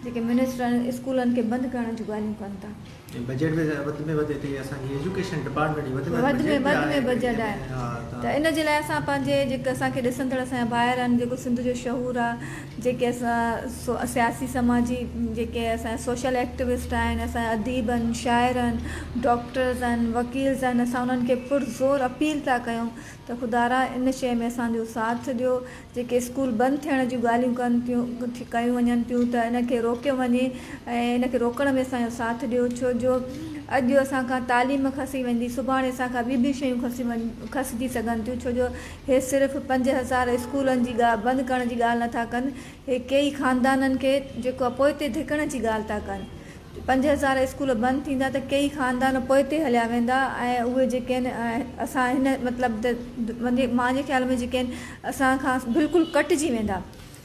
جيڪي منسٽر آهن اسڪولن کي بند ڪرڻ جون ڳالهيون ڪن ٿا. ۽ بجيٽ به وڌ ۾ وڌ هتي اسان جي ايجوڪيشن ڊپارٽمينٽ جي وڌ ۾ وڌ وڌ ۾ بجيٽ به وڌ ۾ آهي بجيٽ آهي. ها ته. ته ان جي لاء اسان پنهنجي جيڪي اسان کي ڏسندڙ اسان جا ڀائر آهن جيڪو سنڌ جو شعور آهي جيڪي اسان سياسي سماجي جيڪي اسان جا سوشل ايڪٽوسٽ آهن اسان جا اديب آهن شاعر آهن ڊاڪٽرز آهن وڪيلز آهن اسان انهن کي پرزور اپيل ٿا ڪيون ته خدارا ان شيء ۾ اسان جو ساٿ ڏيو جيڪي اسڪول بند ٿيڻ جون ڳالهيون ڪن ٿيون ڪيون وڃن ٿيون ته ان کي روڪيو وڃي ۽ ان کي روڪڻ ۾ اسان جو ساٿ ڏيو ڇو جو اڄ اسان کان تعليم کسي ويندي سڀاڻي اسان کان ٻيون به شيون کسي کسجي سگهن ٿيون ڇو جو هي صرف 5000 اسڪولن جي ڳالهه بند ڪرڻ جي ڳالهه نٿا ڪن هي ڪيئي خاندانن کي جيڪو آهي پوئتي ڌڪڻ جي ڳالهه ٿا ڪن. 5000 اسڪول بند ٿيندا ته ڪيئي خاندان پوئتي هليا ويندا ۽ اهي جيڪي آهن اسان هن مطلب ته منهنجي خيال ۾ جيڪي آهن اسان کان بلڪل ڪٽجي ويندا.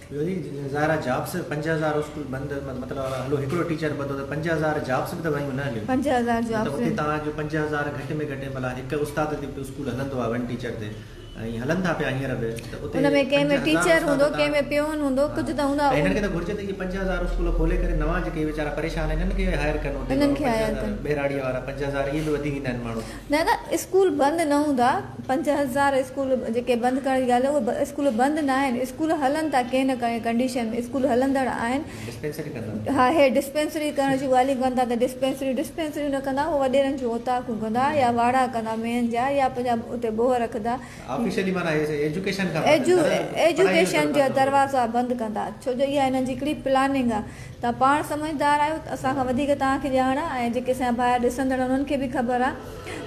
ٻيو جي ظاهر آهي جابس 5000 اسڪول بند مطلب هلو هڪڙو ٽيچر ٻڌو ته 5000 جابس به ته ويون نه هليون 5000 جابس ته اتي توهان جو 5000 گهٽ ۾ گهٽ ڀلا هڪ استاد تي به اسڪول هلندو آهي ون ٽيچر تي ۽ هلن ٿا پيا هينئر به ته اتي ان ۾ ڪنهن ۾ ٽيچر هوندو ڪنهن ۾ پيون هوندو ڪجهه ته هوندا ته هنن کي ته گهرجي ته اهي 5000 اسڪول کولي ڪري نوان جيڪي ويچارا پريشان آهن انهن کي هائر ڪن اتي انهن کي هائر ڪن ٻهراڙي وارا 5000 اهي به وڌي ويندا آهن ماڻهو. نه نه اسڪول بند نه هوندا 5000 اسڪول جيڪي بند ڪرڻ جي ڳالهه اهي اسڪول بند نه آهن اسڪول هلن ٿا ڪنهن نه ڪنهن ڪنڊيشن ۾ اسڪول هلندڙ آهن ڊسپينسري ڪندا ها هي ڊسپينسري ڪرڻ جون ڳالهيون ڪن ٿا ته ڊسپينسريون ڊسپينسريون نه ڪندا هو وڏيرن جون اوطاقون ڪندا يا واڙا ڪندا مينهن جا يا پنهنجا اتي ٻوهه رکندا. آفيشلي معنيٰ ايجوڪيشن کان ايجوڪيشن جا دروازا بند ڪندا ڇو جو اها هنن جي هڪڙي پلاننگ آهي توهان پاڻ سمجهدار آهيو اسان کان وڌيڪ توهان کي ڄاڻ آهي ۽ جيڪي اسان جا ڀائر ڏسندڙ آهن انهن کي به خبر آهي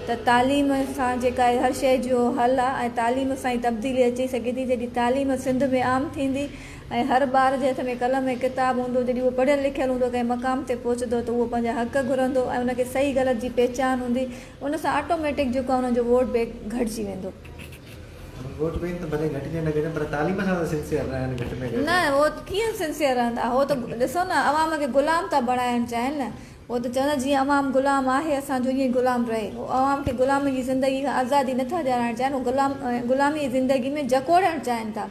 ته تعليم سان جيڪا آهي هر شيء جو حل آهي ۽ تعليم سان ئي تبديلي اچي سگهي ٿي جڏهن تعليم سنڌ ۾ عام ٿيندي ۽ هر ٻار جي هٿ ۾ قلم ۽ ڪتاب هوندو، جڏهن اهو پڙهيل لکيل هوندو ڪنهن مقام تي پهچندو ته اهو پنهنجا حق گهرندو ۽ ان کي صحيح غلط جي پهچان هوندي، ان سان آٽوميٽڪ جيڪو آهي انهن جو ووٽ بينڪ گهٽجي ويندو. ووٽ بينڪ ته ڀلي گهٽجي نه گهٽجي پر تعليم سان ته سنسيئر رهن گهٽ ۾ گهٽ. نه هو ڪيئن سنسيئر رهندا، هو ته ڏسو نه عوام کي غلام ٿا بڻائڻ چاهين نه، هو ته چوندا جيئن عوام غلام آهي اسان جو ائين ئي غلام رهي، هو عوام کي غلامي جي زندگي کان آزادي نه ٿا ڏيارائڻ چاهين، هو غلام غلامي جي زندگي ۾ جڪوڙڻ چاهين ٿا.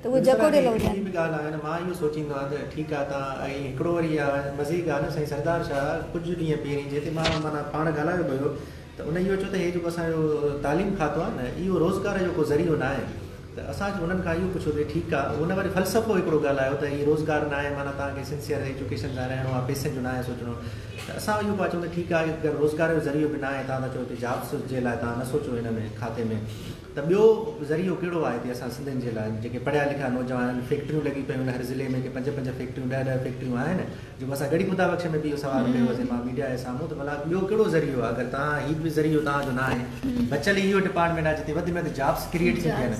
ته اهي جڪوڙيل هجن. هڪڙي به ڳالهه آهي نه مان اهو سوچيندو آهيان ته ٺيڪ آهي تان ۽ هڪڙو وري اها مزي جي ڳالهه نه سائين سردار شاهه ڪجهه ڏينهن پهرين جنهن تي مان معنيٰ پاڻ ڳالهايو به هيو ته ان اهو چيو ته هي جيڪو اسان جو تعليم کاتو آهي نه اهو روزگار جو ڪو ذريعو نه آهي ته اسان انهن کان اهو پڇيو ته ٺيڪ آهي ان وري فلسفو هڪڙو ڳالهايو ته هي روزگار نه آهي معنيٰ توهان کي سنسيئر ايجوڪيشن سان رهڻو آهي پئسن جو نه آهي سوچڻو ته اسان اهو پيا چئون ته ٺيڪ آهي اگر روزگار جو ذريعو به نه آهي توهان ٿا چئو ته جابس جي لاء توهان نه سوچو هن ۾ کاتي ۾ ته ٻيو ذريعو ڪهڙو آهي هتي اسان سنڌين جي لاء جيڪي پڙهيا لکيا نوجوان آهن فيڪٽريون لڳي پيون آهن هر ضلعي ۾ ڪي پنج پنج فيڪٽريون ڏهه ڏهه فيڪٽريون آهن جيڪو اسان ڳڙهي خدا بخش ۾ به اهو سوال ڪيو هوسين مان ميڊيا جي سامهون ته ڀلا ٻيو ڪهڙو ذريعو آهي اگر توهان هي به ذريعو توهان جو نه آهي بچيل اهو ڊپارٽمينٽ آهي جتي وڌ ۾ وڌ جابس ڪريئيٽ ٿي ٿين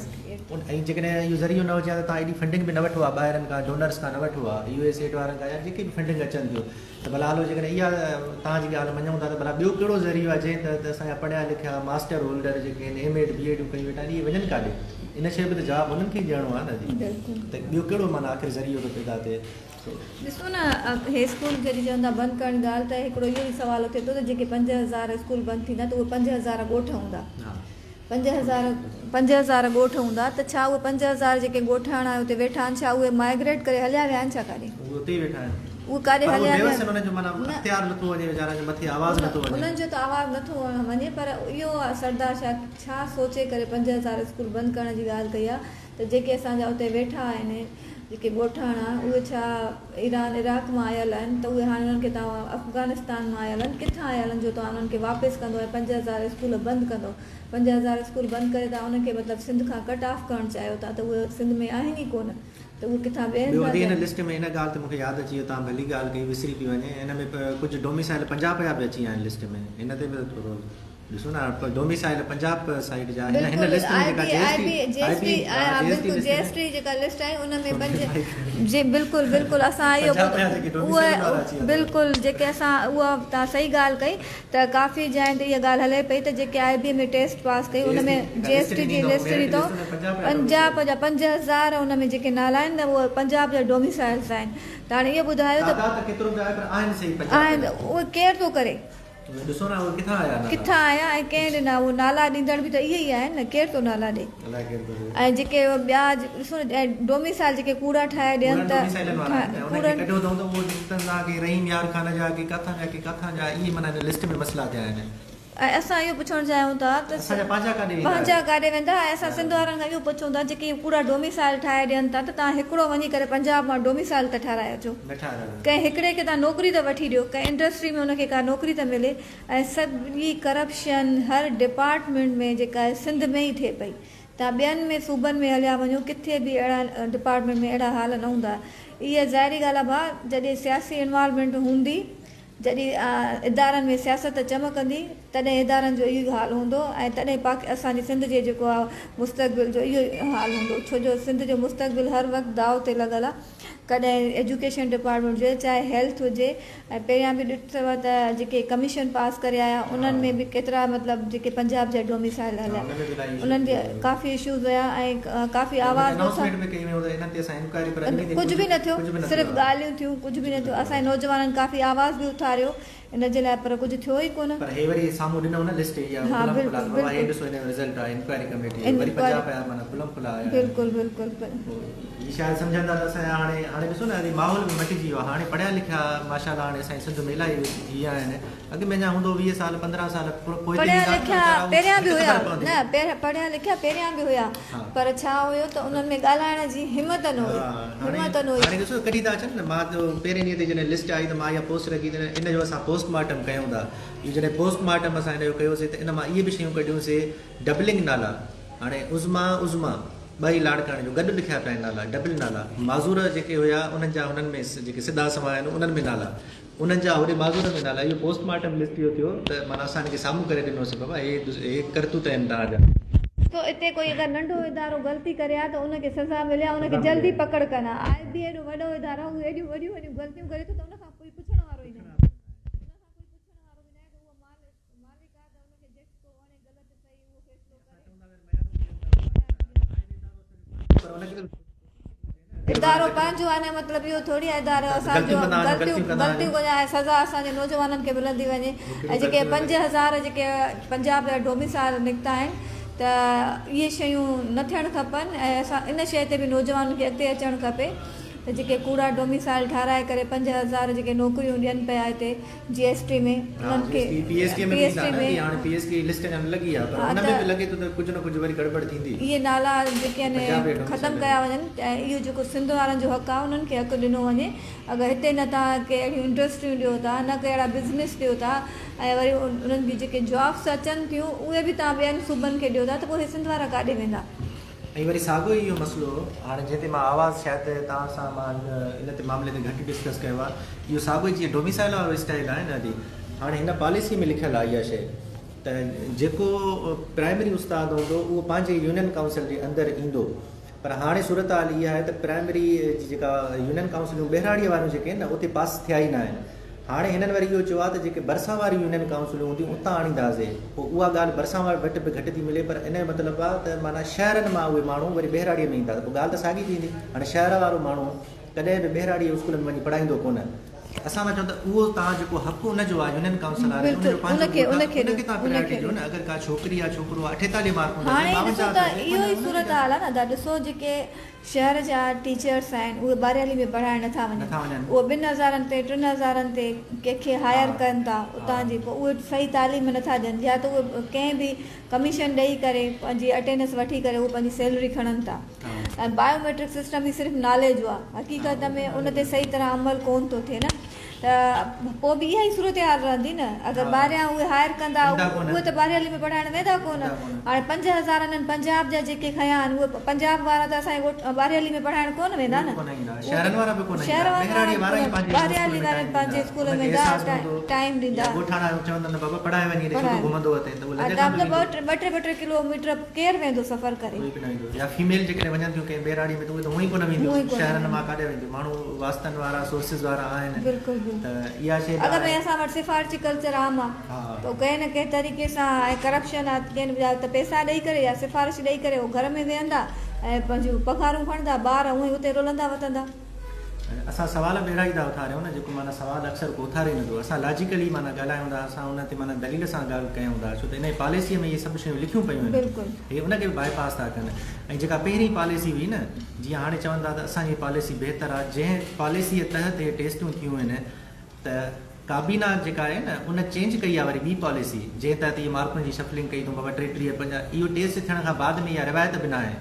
۽ جيڪڏهن اهو ذريعو نه هجي ها ته توهان ايڏي فنڊنگ به نه وٺو ها ٻاهرن کان ڊونرس کان نه وٺو ها يو ايس ايڊ وارن کان يا جيڪي به فنڊنگ اچن ٿيون ته ڀلا هلو جيڪڏهن اها توهان جي ڳالهه مڃون ٿا ته ڀلا ٻيو ڪهڙو ذريعو آهي جنهن تحت اسان جا پڙهيا لکيا ماسٽر هولڊر جيڪي آهن ايم ايڊ بي ايڊون ڪيون ويٺا آهن اهي وڃن ڪاڏي؟ ان شيء به ته جواب انهن کي ئي ڏيڻو آهي نه جي ته ٻيو ڪهڙو معنيٰ آخر ذريعو ٿو پيدا ٿئي سو. ڏسو نه هي اسڪول جڏهن چون ٿا بند ڪرڻ جي ڳالهه ته هڪڙو اهو ئي سوال اٿي ٿو ته جيڪي 5000 اسڪول بند ٿيندا ته اهي 5000 ڳوٺ هوندا. 5000 5000 ڳوٺ هوندا ته ڇا اهي 5000 جيڪي ڳوٺاڻا اتي ويٺا آهن ڇا اهي مائگريٽ ڪري هليا ويا آهن ڇا ڪاڏي؟ اهي اتي ئي ويٺا آهن. اهي ڪاڏي پر اهي هليا ويا بيوس آهن انهن جو معنيٰ اختيار نٿو وڃي ويچارن جو مٿي آواز نٿو وڃي. انهن جو ته آواز نٿو وڃي پر اهو سردار شاهه ڇا سوچي ڪري 5000 اسڪول بند ڪرڻ جي ڳالهه ڪئي آهي ته جيڪي اسان جا اتي ويٺا آهن جيڪي ڳوٺاڻا اهي ڇا ايران عراق مان آيل آهن ته اهي هاڻي انهن کي توهان افغانستان مان آيل آهن ڪٿان آيل آهن جو توهان انهن کي واپس ڪندو ۽ 5000 اسڪول بند ڪندو 5000 اسڪول بند ڪري توهان انهن کي مطلب سنڌ کان ڪٽ آف ڪرڻ چاهيو ٿا ته اهي سنڌ ۾ آهن ئي ڪونه ته اهي ڪٿان ٻئي ٻيو هنڌان ادي هن جا لسٽ ۾ ان ڳالهه تي مون کي ياد اچي ويو توهان ڀلي ڳالهه ڪئي وسري پئي وڃي ان ۾ ڪجهه ڊوميسائل پنجاب جا به اچي ويا آهن لسٽ ۾ ان تي به ٿورو ڏسو نه ڊوميسائل پنجاب سائيڊ جا هن هن بلڪل لسٽ ۾ آء جيڪا بي جي آء S B T G I S B T ها ها جي ايس ٽي بلڪل لسٽ جي ۾ ايس ٽي جيڪا لسٽ آهي ان ۾ پنج جي بلڪل بلڪل اسان اهو پنجاب جا جيڪي ڊوميسائل وارا اچي اهي ويا بلڪل جيڪي اسان اها توهان صحيح ڳالهه ڪئي ته ڪافي جاين تي اها ڳالهه هلي پئي ته جيڪي آء بي ۾ ٽيسٽ پاس ڪئي جي ان ايس ۾ ٽي جي ايس لسٽ ٽي ڏني جي اٿئون لسٽ ميرٽ ڏني لسٽ اٿئون ۾ پنجاب جا پنجاب ڊوميسائل جا 5000 ان ۾ جيڪي نالا آهن نه اهي پنجاب جا ڊوميسائلز آهن ته هاڻي اهو ٻڌايو ته تعداد ته ڪيترو به آهي پر آهن صحيح پنجاب آهن جا اهي ڪير ٿو ڪري؟ ڏسو نه اهي ڪٿان آيا نالا. ڪٿان آيا ۽ ڪنهن ڏنا اهي نالا ڏيندڙ به ته اهي ئي آهن نه ڪير ٿو نالا ڏي الائي ڪير ٿو ڏي. ۽ جيڪي ٻيا ڏسو نه ۽ ڊوميسائل جيڪي ڪوڙا ٺاهي ڏين ڪوڙن ته ڊوميسائلن وارا آهن نه انهن کي ڪوڙن ڪڍيو اٿئون ته اهو نڪتن ٿا ڪي رحيم يار خان جا ڪي ڪاٿان جا ڪي ڪاٿان جا اهي معنيٰ هن لسٽ ۾ مسئلا ٿيا آهن. ۽ اسان اهو پڇڻ چاهيون ٿا ته اسان جا پنهنجا ڪاڏي ويندا؟ پنهنجا ڪاڏي ويندا ۽ اسان سنڌ وارن کان اهو پڇون ٿا جيڪي ڪوڙا ڊوميسائل ٺاهي ڏين ٿا ته توهان هڪڙو وڃي ڪري پنجاب مان ڊوميسائل ته ٺاراهي اچو نه ٺارايو. ڪنهن هڪڙي کي توهان نوڪري ته وٺي ڏيو ڪنهن انڊسٽري ۾ ان کي ڪا نوڪري ته ملي ۽ سڄي ڪرپشن هر ڊپارٽمينٽ ۾ جيڪا آهي سنڌ ۾ ئي ٿئي پئي توهان ٻين ۾ صوبن ۾ هليا وڃو ڪٿي به اهڙا ڊپارٽمينٽ ۾ اهڙا حال نه هوندا اها ظاهري ڳالهه آهي ڀاء جڏهن سياسي انوالومينٽ هوندي جڏهن ادارن ۾ سياست چمڪندي تڏهن ادارن جو اهو ئي حال هوندو ۽ تڏهن پاڪ اسان جي سنڌ جي جيڪو آ مستقبل جو اهو ئي حال هوندو ڇو جو سنڌ جو مستقبل هر وقت داء تي لڳل آ ڪڏهن ايجوڪيشن ڊپارٽمينٽ هجي چاهي هيلٿ هجي ۽ پهريان به ڏٺو ته جيڪي ڪميشن پاس ڪري آيا انهن ۾ به ڪيترا مطلب جيڪي پنجاب جا ڊوميسائل هليا انهن جي ڪافي اشوز هيا ۽ ڪافي آواز به ڪجهه به نه ٿيو صرف ڳالهيون ٿيون ڪجهه به نه ٿيو اسان جي نوجوانن ڪافي آواز به اٿاريو ان جي لاء پر ڪجهه ٿيو ئي ڪونه. پر هي وري سامهون ڏنو نه لسٽ اها ها کلم کلا بلڪل ته بابا هي بلڪل ڏسو هن جو رزلٽ آهي انڪوائري ڪميٽي جو وري پنجاب آيا معنيٰ کلم کلا آيا آهن. بلڪل بلڪل. پوء هي شايد سمجهن ٿا ته اسان جا هاڻي هاڻي ڏسو نه هي ماحول به مٽجي ويو آهي هاڻي پڙهيا لکيا ماشاء الله هاڻي اسان جي سنڌ ۾ الاهي ٿي ويا آهن اڳ ۾ اڃا هوندو 20 سال 15 سال پوئتي پڙهيا ويندا ته لکيا ويچارا اهو پهريان به گهٽ هيا خبر پوندي. نه پڙهيا لکيا پهريان به هيا پر ڇا هيو ته انهن ۾ ڳالهائڻ جي همت نه هئي همت نه هئي. هاڻي ڏسو ڪڍي ٿا اچن نه مان ته پهرين ڏينهن تي جڏهن لسٽ آئي ته مان اها پوسٽ رکي ته ان جو اسان پوسٽ مارٽم ڪيون ٿا اهو جڏهن پوسٽ مارٽم اسان ان جو ڪيوسي ته ان مان اهي به شيون ڪڍيونسي ڊبلنگ نالا هاڻي عظميٰ عظميٰ ٻئي لاڙڪاڻي جو گڏ لکيا پيا آهن نالا ڊبل نالا معذور جيڪي هيا انهن جا هنن ۾ جيڪي سڌا سنوان آهن انهن ۾ نالا انهن جا هوڏي معذورن ۾ نالا اهو پوسٽ مارٽم لسٽ اهو ٿيو ته معنيٰ اسان هن کي سامهون ڪري ڏنوسين بابا هي هي ڪرتوت آهن توهان جا. سو اتي ڪوئي اگر ننڍو ادارو غلطي ڪري ها ته ان کي سزا ملي ها ان کي جلدي پڪڙ ڪن ها آء بي ايڏو وڏو ادارو آهي اهو ايڏيون وڏيون وڏيون غلطيون ڪري ٿو ته ان کان ڪوئي پڇڻ وارو ئي ناهي ان کان ڪوئي پڇڻ وارو به ناهي ته اهو مالڪ آهي ته ان کي جيڪو وڻي غلط صحيح اهو فيصلو ڪري. ادارو پنهنجو آهي نه مطلب اهو ٿوري آهي ادارو اسان جو غلطيون غلطيون ڪندا ۽ سزا اسان جي نوجوانن کي ملندي وڃي ۽ جيڪي 5000 جيڪي پنجاب جا ڊوميسائل نڪتا آهن ته اهي شيون نه ٿيڻ کپن ۽ اسان ان شيء تي به نوجوانن کي اڳتي اچڻ کپي ته جيڪي ڪوڙا ڊوميسائل ٺهرائي ڪري 5000 جيڪي نوڪريون ڏين پيا هتي جي ايس ٽي ۾ انهن کي پي ايس ٽي ۾ به ايندا نه هاڻي پي ايس ٽي لسٽ اڃا نه لڳي آهي پر ان ۾ به لڳي ٿو ته ڪجهه نه ڪجهه وري گڙٻڙ ٿيندي. اهي نالا جيڪي آهن ختم ڪيا وڃن ۽ اهو جيڪو سنڌ وارن جو حق آهي انهن کي حق ڏنو وڃي اگر هتي نه توهان ڪي اهڙيون انڊسٽريون ڏيو ٿا نه ڪي اهڙا بزنس ڏيو ٿا ۽ وري انهن جون جيڪي جابس اچن ٿيون اهي به توهان ٻين صوبن کي ڏيو ٿا ته پوء هي سنڌ وارا ڪاڏي ويندا. ۽ وري ساڳيو ئي اهو مسئلو هاڻي جنهن تي مان آواز شايد توهان سان مان ان تي معاملي تي گهٽ ڊسڪس ڪيو آهي اهو ساڳيو ئي جيئن ڊوميسائل وارو اسٽائل آهي نه ادي هاڻي هن پاليسي ۾ لکيل آهي اها شيء ته جيڪو پرائمري استاد هوندو اهو پنهنجي يونين ڪائونسل جي اندر ايندو پر هاڻي صورتحال اها آهي ته پرائمري جي جيڪا يونين ڪائونسلون ٻهراڙيء واريون جيڪي آهن نه اتي پاس ٿيا ئي نه آهن هاڻي هنن وري اهو چيو آهي ته جيڪي ڀرسان واريون يونين ڪائونسلون هونديون اتان آڻينداسين. پوء اها ڳالهه ڀرسان واري وٽ به گهٽ ٿي ملي پر ان جو مطلب آهي ته معنيٰ شهرن مان اهي ماڻهو وري ٻهراڙيء ۾ ايندا ته پوء ڳالهه ته ساڳي ٿيندي. هاڻي شهر وارو ماڻهو ڪڏهن به ٻهراڙيء جي اسڪول ۾ وڃي پڙهائيندو ڪونه. اسان ٿا چئون ته اهو توهان جيڪو حق ان جو آهي يونين ڪائونسل واري جو ان جو پنهنجو ڳوٺ آهي ان کي توهان پرائرٽي ڏيو نه اگر ڪا ڇوڪري يا ڇوڪرو آهي 48 مارڪون اٿس هاڻي ڏسو 52 ته اٿس اهو ئي صورتحال آهي نه ادا ڏسو جيڪي شهر جا ٽيچرس آهن اهي ٻاريالي ۾ پڙهائڻ نٿا وڃن اهي ٻن هزارن تي ٽن هزارن تي ڪنهن کي هائر ڪن ٿا اتان جي پوء اهي صحيح تعليم نٿا ڏين يا ته اهي ڪنهن به ڪميشن ڏئي ڪري پنهنجي اٽينڊنس وٺي ڪري اهي پنهنجي سيلري کڻن ٿا ۽ بايو ميٽرڪ سسٽم هي صرف نالي جو آهي حقيقت ۾ ان تي صحيح طرح عمل ڪون ٿو ٿئي نه ته پوء به اها ئي صورتحال رهندي نه اگر ٻاهريان اهي هائر ڪندا اهي ته ٻاهريالي ۾ پڙهائڻ ويندا ڪونه هاڻي 5000 انهن پنجاب جا جيڪي کنيا آهن اهي پنجاب وارا ته اسان جي ڳوٺ ٻاهريالي ۾ پڙهائڻ ڪونه ويندا نه شهرن وارا به ڪونه ايندا ٻهراڙي وارا ئي پنهنجي ٻاهريالي وارا پنهنجي اسڪول ۾ ٽائيم ڏيندا ڳوٺاڻا چوندا نه بابا پڙهائي وڃي ڇو ٿو گهمندو وتين ته اهي لڄ کان به ويندو ٻه ٽي ٻه ٽي ڪلو ميٽر ڪير ويندو سفر ڪري؟ ڪوئي به نه ويندو يا فيميل جيڪڏهن وڃن ٿيون ڪنهن ٻهراڙي ۾ ته اهي ته هونئن ئي ڪونه وينديون شهرن مان ڪاڏي وينديون ماڻهو واسطن وارا سورسز وارا آهن بلڪل بلڪل ته اها شيء به اڳ ۾ آهي. اسان وٽ سفارشي ڪلچر عام آ ته ڪنهن نه ڪنهن طريقي سان ۽ ڪرپشن آ ڪنهن يا ته پئسا ڏئي ڪري يا سفارش ڏئي ڪري هو گهر ۾ ويهندا ۽ پنهنجون پگهارون کڻندا ٻار هونئن ئي اتي رلندا وتندا. اسان سوال به اهڙا ئي ٿا اٿاريون نه جيڪو معنيٰ سوال اڪثر ڪو اٿاري نه ٿو اسان لاجيڪلي معنيٰ ڳالهايون ٿا اسان ان تي معنيٰ دليل سان ڳالهه ڪيون ٿا ڇو ته انهي پاليسيء ۾ اهي سڀ شيون لکيون پيون آهن هي ان کي به باء پاس ٿا ڪن ۽ جيڪا پهرين پاليسي هئي نه جيئن هاڻي چون ٿا ته اسان جي پاليسي بهتر آهي جنهن پاليسيء تحت اهي ٽيسٽون ٿيون آهن ته. ڪابينا جيڪا آهي نه ان چينج ڪئي آهي وري ٻي پاليسي جنهن تحت اهي مارڪن جي شفلنگ ڪئي اٿئون بابا 33 50 اهو ٽيسٽ ٿيڻ کان بعد ۾ اها روايت به ناهي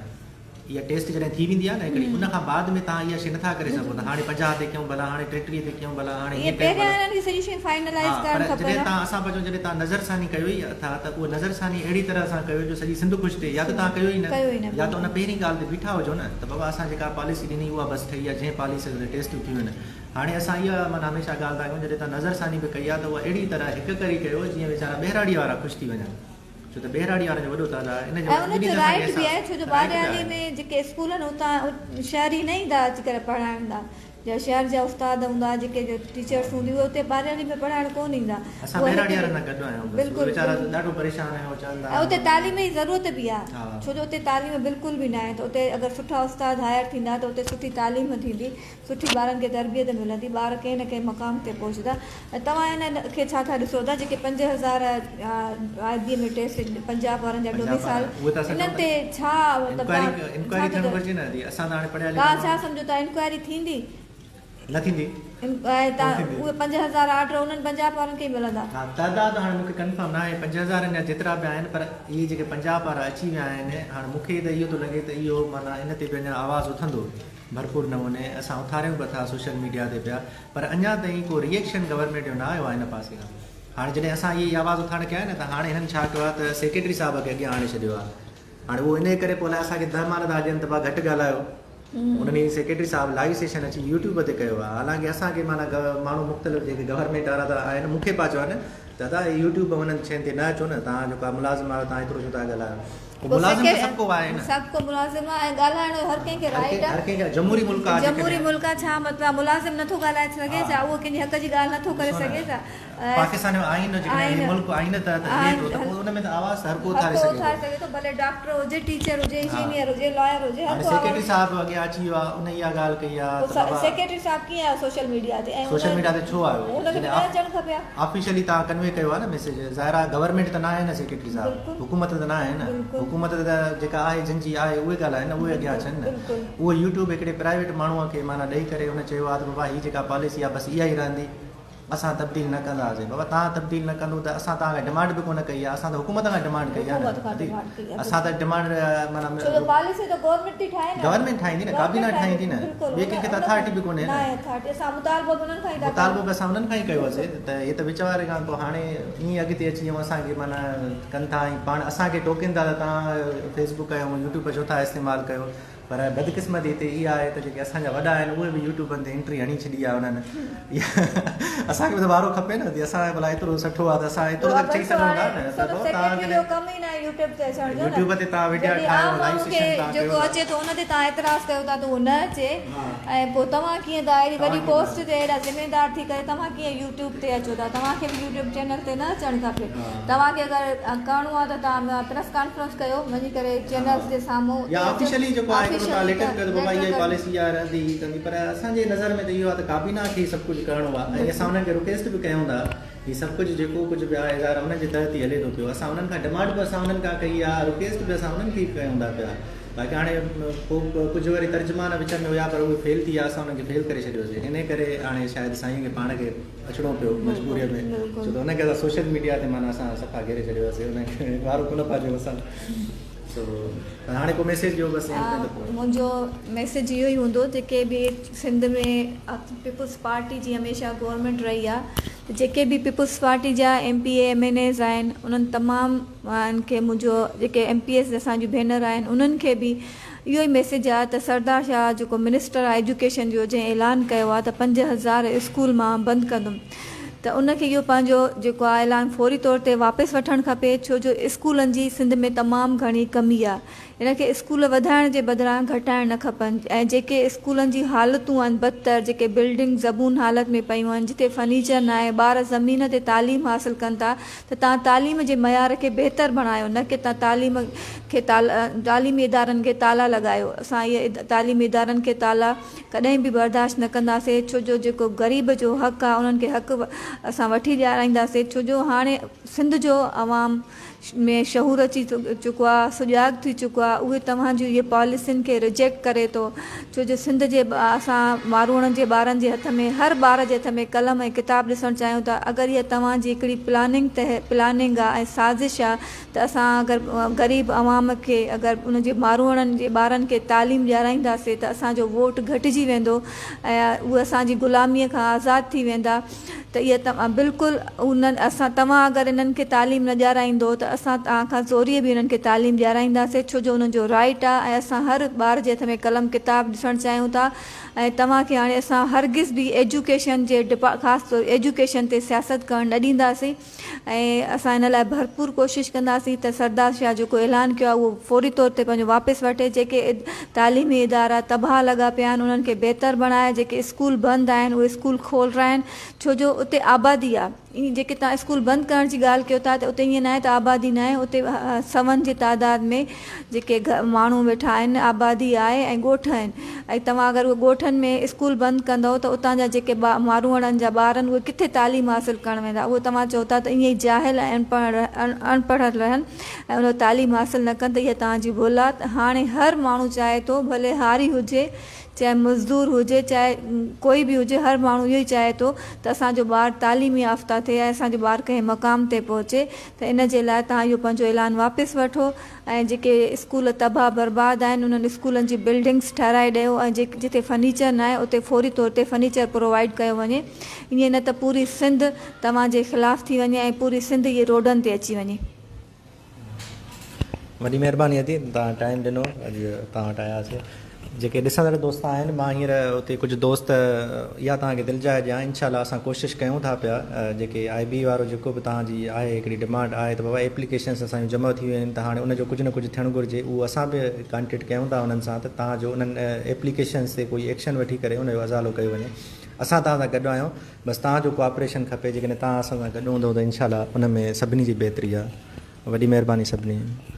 اها ٽيسٽ جڏهن ٿي ويندي آهي نه هڪڙي ان کان بعد ۾ توهان اها شي نٿا ڪري سگهو ته هاڻي 50 تي ڪيون ڀلا هاڻي 33 تي ڪيون ڀلا هاڻي ائين هيئن ڪيون پهريان ڀلا انهن کي سڄي شيون ها فائنلائز پر ڪرڻ کپن جڏهن ها. توهان اسان پيا چئون جڏهن توهان نظر ثاني ڪيو ئي اٿا ته اهو نظر ثاني اهڙي طرح سان ڪيو جو سڄي سنڌ خوش ٿئي يا ته توهان ڪيو ئي نه ڪيو ئي نه يا ته ان بلڪل. پهرين ڳالهه تي بيٺا هجو نه ته بابا اسان جيڪا پاليسي ڏني اها بس ٺهي آهي جنهن پاليسي تي ٽيسٽون ٿيون آهن هاڻي اسان اها معنيٰ هميشه ڳالهه ٿا ڪيون جڏهن توهان نظر ثاني به ڪئي آهي ته اها اهڙي طرح هڪ ڪري ڪيو جيئن ويچارا ٻهراڙيء وارا خوش ٿي وڃن ڇو ته ٻهراڙيء وارن جو وڏو تعداد آهي ان جي ۽ ان ٻنهي جو تي اسان کي رائيٽ به آهي احساس ڇو جو رائيٽ به ٻهراڙي آهي. ۾ جيڪي اسڪول آهن اتان شهري نه ايندا اچي ڪري پڙهائڻ لا جا شهر جا استاد هوندا جيڪي جو ٽيچرس هونديون اهي اتي ٻهراڙي ۾ پڙهائڻ ڪونه ايندا اسان اهي ٻهراڙي هڪ وارن سان گڏ آهيون بس اهي بلڪل ويچارا بلڪل ڏاڍو پريشان آهن اهي چون ٿا ۽ اتي تعليم جي ضرورت به آهي ها ڇو جو اتي تعليم بلڪل به ناهي ته اتي اگر سٺا استاد هائر ٿيندا ته اتي سٺي تعليم ٿيندي سٺي ٻارن کي تربيت ملندي، ٻار ڪنهن نه ڪنهن مقام تي پهچندا ۽ توهان انهن کي ڇا ٿا ڏسو ٿا جيڪي 5000 آء بي ۾ ٽيسٽ پنجاب وارن جا ڊوميسائل انهن تي ڇا مطلب توهان ڇا ٿا توهان ڇا سمجهو ٿا انڪوائري ٿيندي نه ٿيندي ۽ اهي 5000 آرڊر انهن پنجاب وارن کي ئي ملندا. ها تعداد هاڻي مون کي ڪنفرم ناهي 5000 جا جيترا به آهن پر اهي جيڪي پنجاب وارا اچي ويا آهن هاڻي مون کي ته اهو ٿو لڳي ته اهو معنيٰ ان تي به اڃا آواز اٿندو. ڀرپور نموني اسان اٿاريون به ٿا سوشل ميڊيا تي پيا پر اڃا تائين ڪو ري ايڪشن گورنمينٽ جو نه آيو آهي ان پاسي کان هاڻي جڏهن اسان اهي آواز اٿارڻ ڪيا نه ته هاڻي هنن ڇا ڪيو آهي ته سيڪريٽري صاحب کي اڳيان آڻي ڇڏيو آهي هاڻي اهو انهي ڪري پوء الائي اسان کي دهمان ٿا ڏين ته ڀا گهٽ ڳالهايو انهن ئي سيڪريٽري صاحب لائيو سيشن اچي يوٽيوب تي ڪيو آهي حالانڪه اسان کي معنيٰ ماڻهو مختلف جيڪي گورنمينٽ وارا ته آهن مون کي پيا چون ته ادا يوٽيوب انهن شين تي نه اچو نه توهان جو ڪا ملازم آهيو توهان ايترو ڇو ٿا ڳالهايو پوء ملازم ته سڀ ڪو آهي نه. سڀ ڪو ملازم آهي ۽ ڳالهائڻ جو هر ڪنهن کي رائيٽ آهي. هر ڪنهن کي جمهوري ملڪ آهي جمهوري ملڪ آهي ڇا مطلب ملازم نٿو ڳالهائي سگهي ڇا اهو ڪنهن جي حق جي ڳالهه نٿو ڪري سگهي ڇا. پاڪستان جو آئين جيڪڏهن هي ملڪ آئين تحت هلي ٿو ته پوء ان ۾ ته آواز هر ڪو اٿاري سگهي ٿو. ڀلي ڊاڪٽر هجي ٽيچر هجي انجنيئر هجي لائر هجي هر هاڻي ڪو آواز. سيڪريٽري صاحب اڳيان اچي ويو آهي ان اها ڳالهه ڪئي آهي ته بابا. سيڪريٽري صاحب ڪيئن آيو سوشل ميڊيا تي ۽ سوشل ميڊيا تي ڇو آيو ان کي به نه اچڻ کپي ها. آفيشلي توهان ڪنوي ڪيو آهي نه ميسيج ظاهر آهي گورنمينٽ ته ناهي نه سيڪريٽري صاحب حڪومت ته ناهي نه حڪومت ته جيڪا آهي جن جي آهي اهي ڳالهائن نه اهي اڳيان اچن نه اهو يوٽيوب هڪڙي پرائيويٽ ماڻهو کي معنيٰ ڏئي ڪري ان چيو آهي ته بابا هي جيڪا پاليسي آهي بس اها ئي رهندي اسان تبديل نه ڪنداسين بابا توهان تبديل نه ڪندو ته اسان توهان کان ڊمانڊ به ڪونه ڪئي آهي اسان ته حڪومت کان ڊمانڊ ڪئي آهي نه اسان ته ڊمانڊ معنيٰ ڇو ته پاليسي ته گورنمينٽ ٿي ٺاهي نه. گورنمينٽ ٺاهيندي نه ڪابينا ٺاهيندي نه ٻئي ڪنهن کي ته اٿارٽي به ڪونهي نه. ناهي اٿارٽي اسان مطالبو به انهن کان ئي ٿا ڪيون. مطالبو به اسان انهن کان ئي ڪيو هوسي ته هي ته وچ واري کان پوء هاڻي ائين اڳتي اچي ۽ اسان کي معنيٰ ڪن ٿا ۽ پاڻ اسان کي ٽوڪين ٿا ته توهان فيس بڪ ۽ يوٽيوب ڇو ٿا استعمال ڪيو پر بدقسمتي هتي اها آهي ته جيڪي اسان جا وڏا آهن اهي به يوٽيوبن تي انٽري هڻي ڇڏي آهي انهن اسان کي به ته وارو کپي نه اسان ڀلا ايترو سٺو آهي ته اسان ايترو ته چئي سگهون ٿا نه ته توهان جو ڪم ئي ناهي يوٽيوب تي اچڻ جو يوٽيوب تي توهان وڊيا ٺاهيو لائيو سيشن توهان جيڪو اچي ٿو ان تي توهان اعتراض ڪيو ٿا ته اهو نه اچي ۽ پوء توهان ڪيئن ٿا اهڙي وڏي پوسٽ تي اهڙا ذميدار ٿي ڪري توهان ڪيئن يوٽيوب تي اچو ٿا توهان کي به يوٽيوب چينل تي نه اچڻ کپي توهان کي اگر ڪرڻو آهي ته توهان پريس ڪانفرنس ڪيو وڃي ڪري چينلز جي سامهون يا آفيشلي جيڪو آهي هڪڙو توهان ليٽر ڪيو ته بابا اها ئي پاليسي آهي رهندي هي ڪندي پر اسان جي نظر ۾ ته اهو آهي ته ڪابينا کي ئي سڀ ڪجهه ڪرڻو آهي ۽ اسان انهن کي رڪويسٽ به ڪيون ٿا هي سڀ ڪجهه جيڪو ڪجهه به آهي ظاهر انهن جي تحت ئي هلي ٿو پيو اسان انهن کان ڊمانڊ به اسان انهن کان ڪئي آهي رڪويسٽ به اسان انهن کي ئي ڪيون ٿا پيا باقي هاڻي پوء ڪجهه وري ترجمان وچ ۾ هيا پر اهي فيل ٿي ويا اسان انهن کي فيل ڪري ڇڏيوسي انهي ڪري هاڻي شايد سائين کي پاڻ کي اچڻو پيو مجبوريء ۾ ڇو ته ان کي اسان سوشل ميڊيا تي معنيٰ اسان صفا گهيري ڇڏيو هوسي ان کي وارو ڪونه پيا ڏيون اسان سو پر هاڻي ڪو ميسيج ڏيو بس اينڊ ۾ ته پوء. منهنجو ميسيج اهو ئي هوندو جيڪي به سنڌ ۾ پيپلز پارٽي جي هميشه گورنمينٽ رهي آهي ته جيڪي به پيپلز پارٽي جا M P A M N As آهن انهن تمام کي منهنجو جيڪي ايم پي ايز اسان جون ڀينر آهن انهن کي به اهو ئي ميسيج آهي ته سردار شاهه جيڪو منسٽر آهي ايجوڪيشن جو جنهن اعلان ڪيو آهي ته 5000 اسڪول مان بند ڪندم ته ان کي اهو پنهنجو جيڪو آهي اعلان فوري طور تي واپس وٺڻ کپي ڇو جو اسڪولن جي سنڌ ۾ تمام گهڻي ڪمي آهي ان کي اسڪول وڌائڻ جي بدران گهٽائڻ نه کپن ۽ جيڪي اسڪولن جي حالتون آهن بدتر جيڪي بلڊنگ زبون حالت ۾ پيون آهن جتي فرنيچر ناهي ٻار زمين تي تعليم حاصل ڪن ٿا ته توهان تعليم جي معيار کي بهتر بڻايو نه ڪي توهان تعليم کي تعليمي ادارن کي تالا لڳايو اسان اهي تعليمي ادارن کي تالا ڪڏهن به برداشت نه ڪنداسين ڇو جو جيڪو غريب جو حق آهي انهن کي حق اسان وٺي ڏيارائينداسين ڇو جو هاڻي سنڌ جو عوام. ۾ شعور اچي چڪو آ سجاڳ ٿي چڪو آ اهي توهان جون اهي پاليسين کي رجيڪٽ ڪري ٿو ڇو جو سنڌ جي اسان ماروئڙن جي ٻارن جي هٿ ۾ هر ٻار جي هٿ ۾ قلم ۽ ڪتاب ڏسڻ چاهيون ٿا اگر اها توهان جي هڪڙي پلاننگ تحت پلاننگ آ ۽ سازش آ ته اسان اگر غريب عوام کي اگر ان جي ماروئڙن جي ٻارن کي تعليم ڏيارائينداسي ته اسان جو ووٽ گهٽجي ويندو ۽ اهي اسان جي غلامي کان آزاد ٿي ويندا ته اها توهان بلڪل انهن اسان توهان اگر انهن کي تعليم نه ڏيارائيندو ته اسان توهان کان زوريء به انهن کي تعليم ڏيارائينداسين ڇو جو انهن جو رائيٽ آهي ۽ اسان هر ٻار جي هٿ ۾ قلم ڪتاب ڏسڻ چاهيون ٿا ۽ توهان کي هاڻي اسان هرگز به ايجوڪيشن جي ڊپا خاص طور ايجوڪيشن تي سياست ڪرڻ نه ڏينداسين ۽ اسان ان لاء ڀرپور ڪوشش ڪنداسين ته سردار شاهه جيڪو اعلان ڪيو آهي اهو فوري طور تي پنهنجو واپس وٺي جيڪي تعليمي ادارا تباهه لڳا پيا آهن انهن کي بهتر بڻائي جيڪي اسڪول بند آهن اهي اسڪول کولرائن ڇو جو اتي آبادي آهي ائين جيڪي توهان اسڪول بند ڪرڻ جي ڳالهه ڪيو ٿا ته اتي ائين ناهي ته آبادي ناهي اتي سون جي تعداد ۾ جيڪي ماڻهو ويٺا آهن آبادي آهي ۽ ڳوٺ آهن ۽ توهان اگر اهي ڳوٺن ۾ اسڪول بند ڪندؤ ته اتان جا جيڪي ماروئڙن جا ٻار آهن اهي ڪٿي تعليم حاصل ڪرڻ ويندا اهي توهان چئو ٿا ته ائين ئي جاهل ۽ اڻپڙهه رهن ۽ اهي تعليم حاصل نه ڪن ته اها توهان جي ڀل آهي ته هاڻي هر ماڻهو چاهي ٿو ڀلي هاري هجي چاهي مزدور هجي چاهي ڪوئي به هجي هر ماڻهو اهو ئي چاهي ٿو ته اسان جو ٻار تعليم يافته ٿئي ۽ اسان جو ٻار ڪنهن مقام تي پهچي ته ان جي لاء توهان اهو پنهنجو اعلان واپس وٺو ۽ جيڪي اسڪول تباهه برباد آهن انهن اسڪولن جي بلڊنگس ٺهرائي ڏيو ۽ جتي فرنيچر ناهي اتي فوري طور تي فرنيچر پرووائيڊ ڪيو وڃي ائين نه ته پوري سنڌ توهان جي خلاف ٿي وڃي ۽ پوري سنڌ اهي روڊن تي اچي وڃي. وڏي مهرباني ادي توهان ٽائيم ڏنو اڄ توهان وٽ آياسي جيڪي ڏسندڙ دوست آهن مان هينئر اتي ڪجهه دوست اها توهان کي دلجاء ڏيان انشاء الله اسان ڪوشش ڪيون ٿا پيا جيڪي آء بي وارو جيڪو به توهان جي آهي هڪڙي ڊمانڊ آهي ته بابا ايپليڪيشنس اسان جون جمع ٿي ويون آهن ته هاڻي ان جو ڪجهه نه ڪجهه ٿيڻ گهرجي اهو اسان به ڪانٽيڪٽ ڪيون ٿا انهن سان ته توهان جو انهن ايپليڪيشنس تي ڪوئي ايڪشن وٺي ڪري ان جو ازالو ڪيو وڃي اسان توهان سان گڏ آهيون بس توهان جو ڪوآپريشن کپي جيڪڏهن توهان اسان سان گڏ هوندو ته انشاء الله ان ۾ سڀني جي بهتري آهي وڏي مهرباني سڀني جي.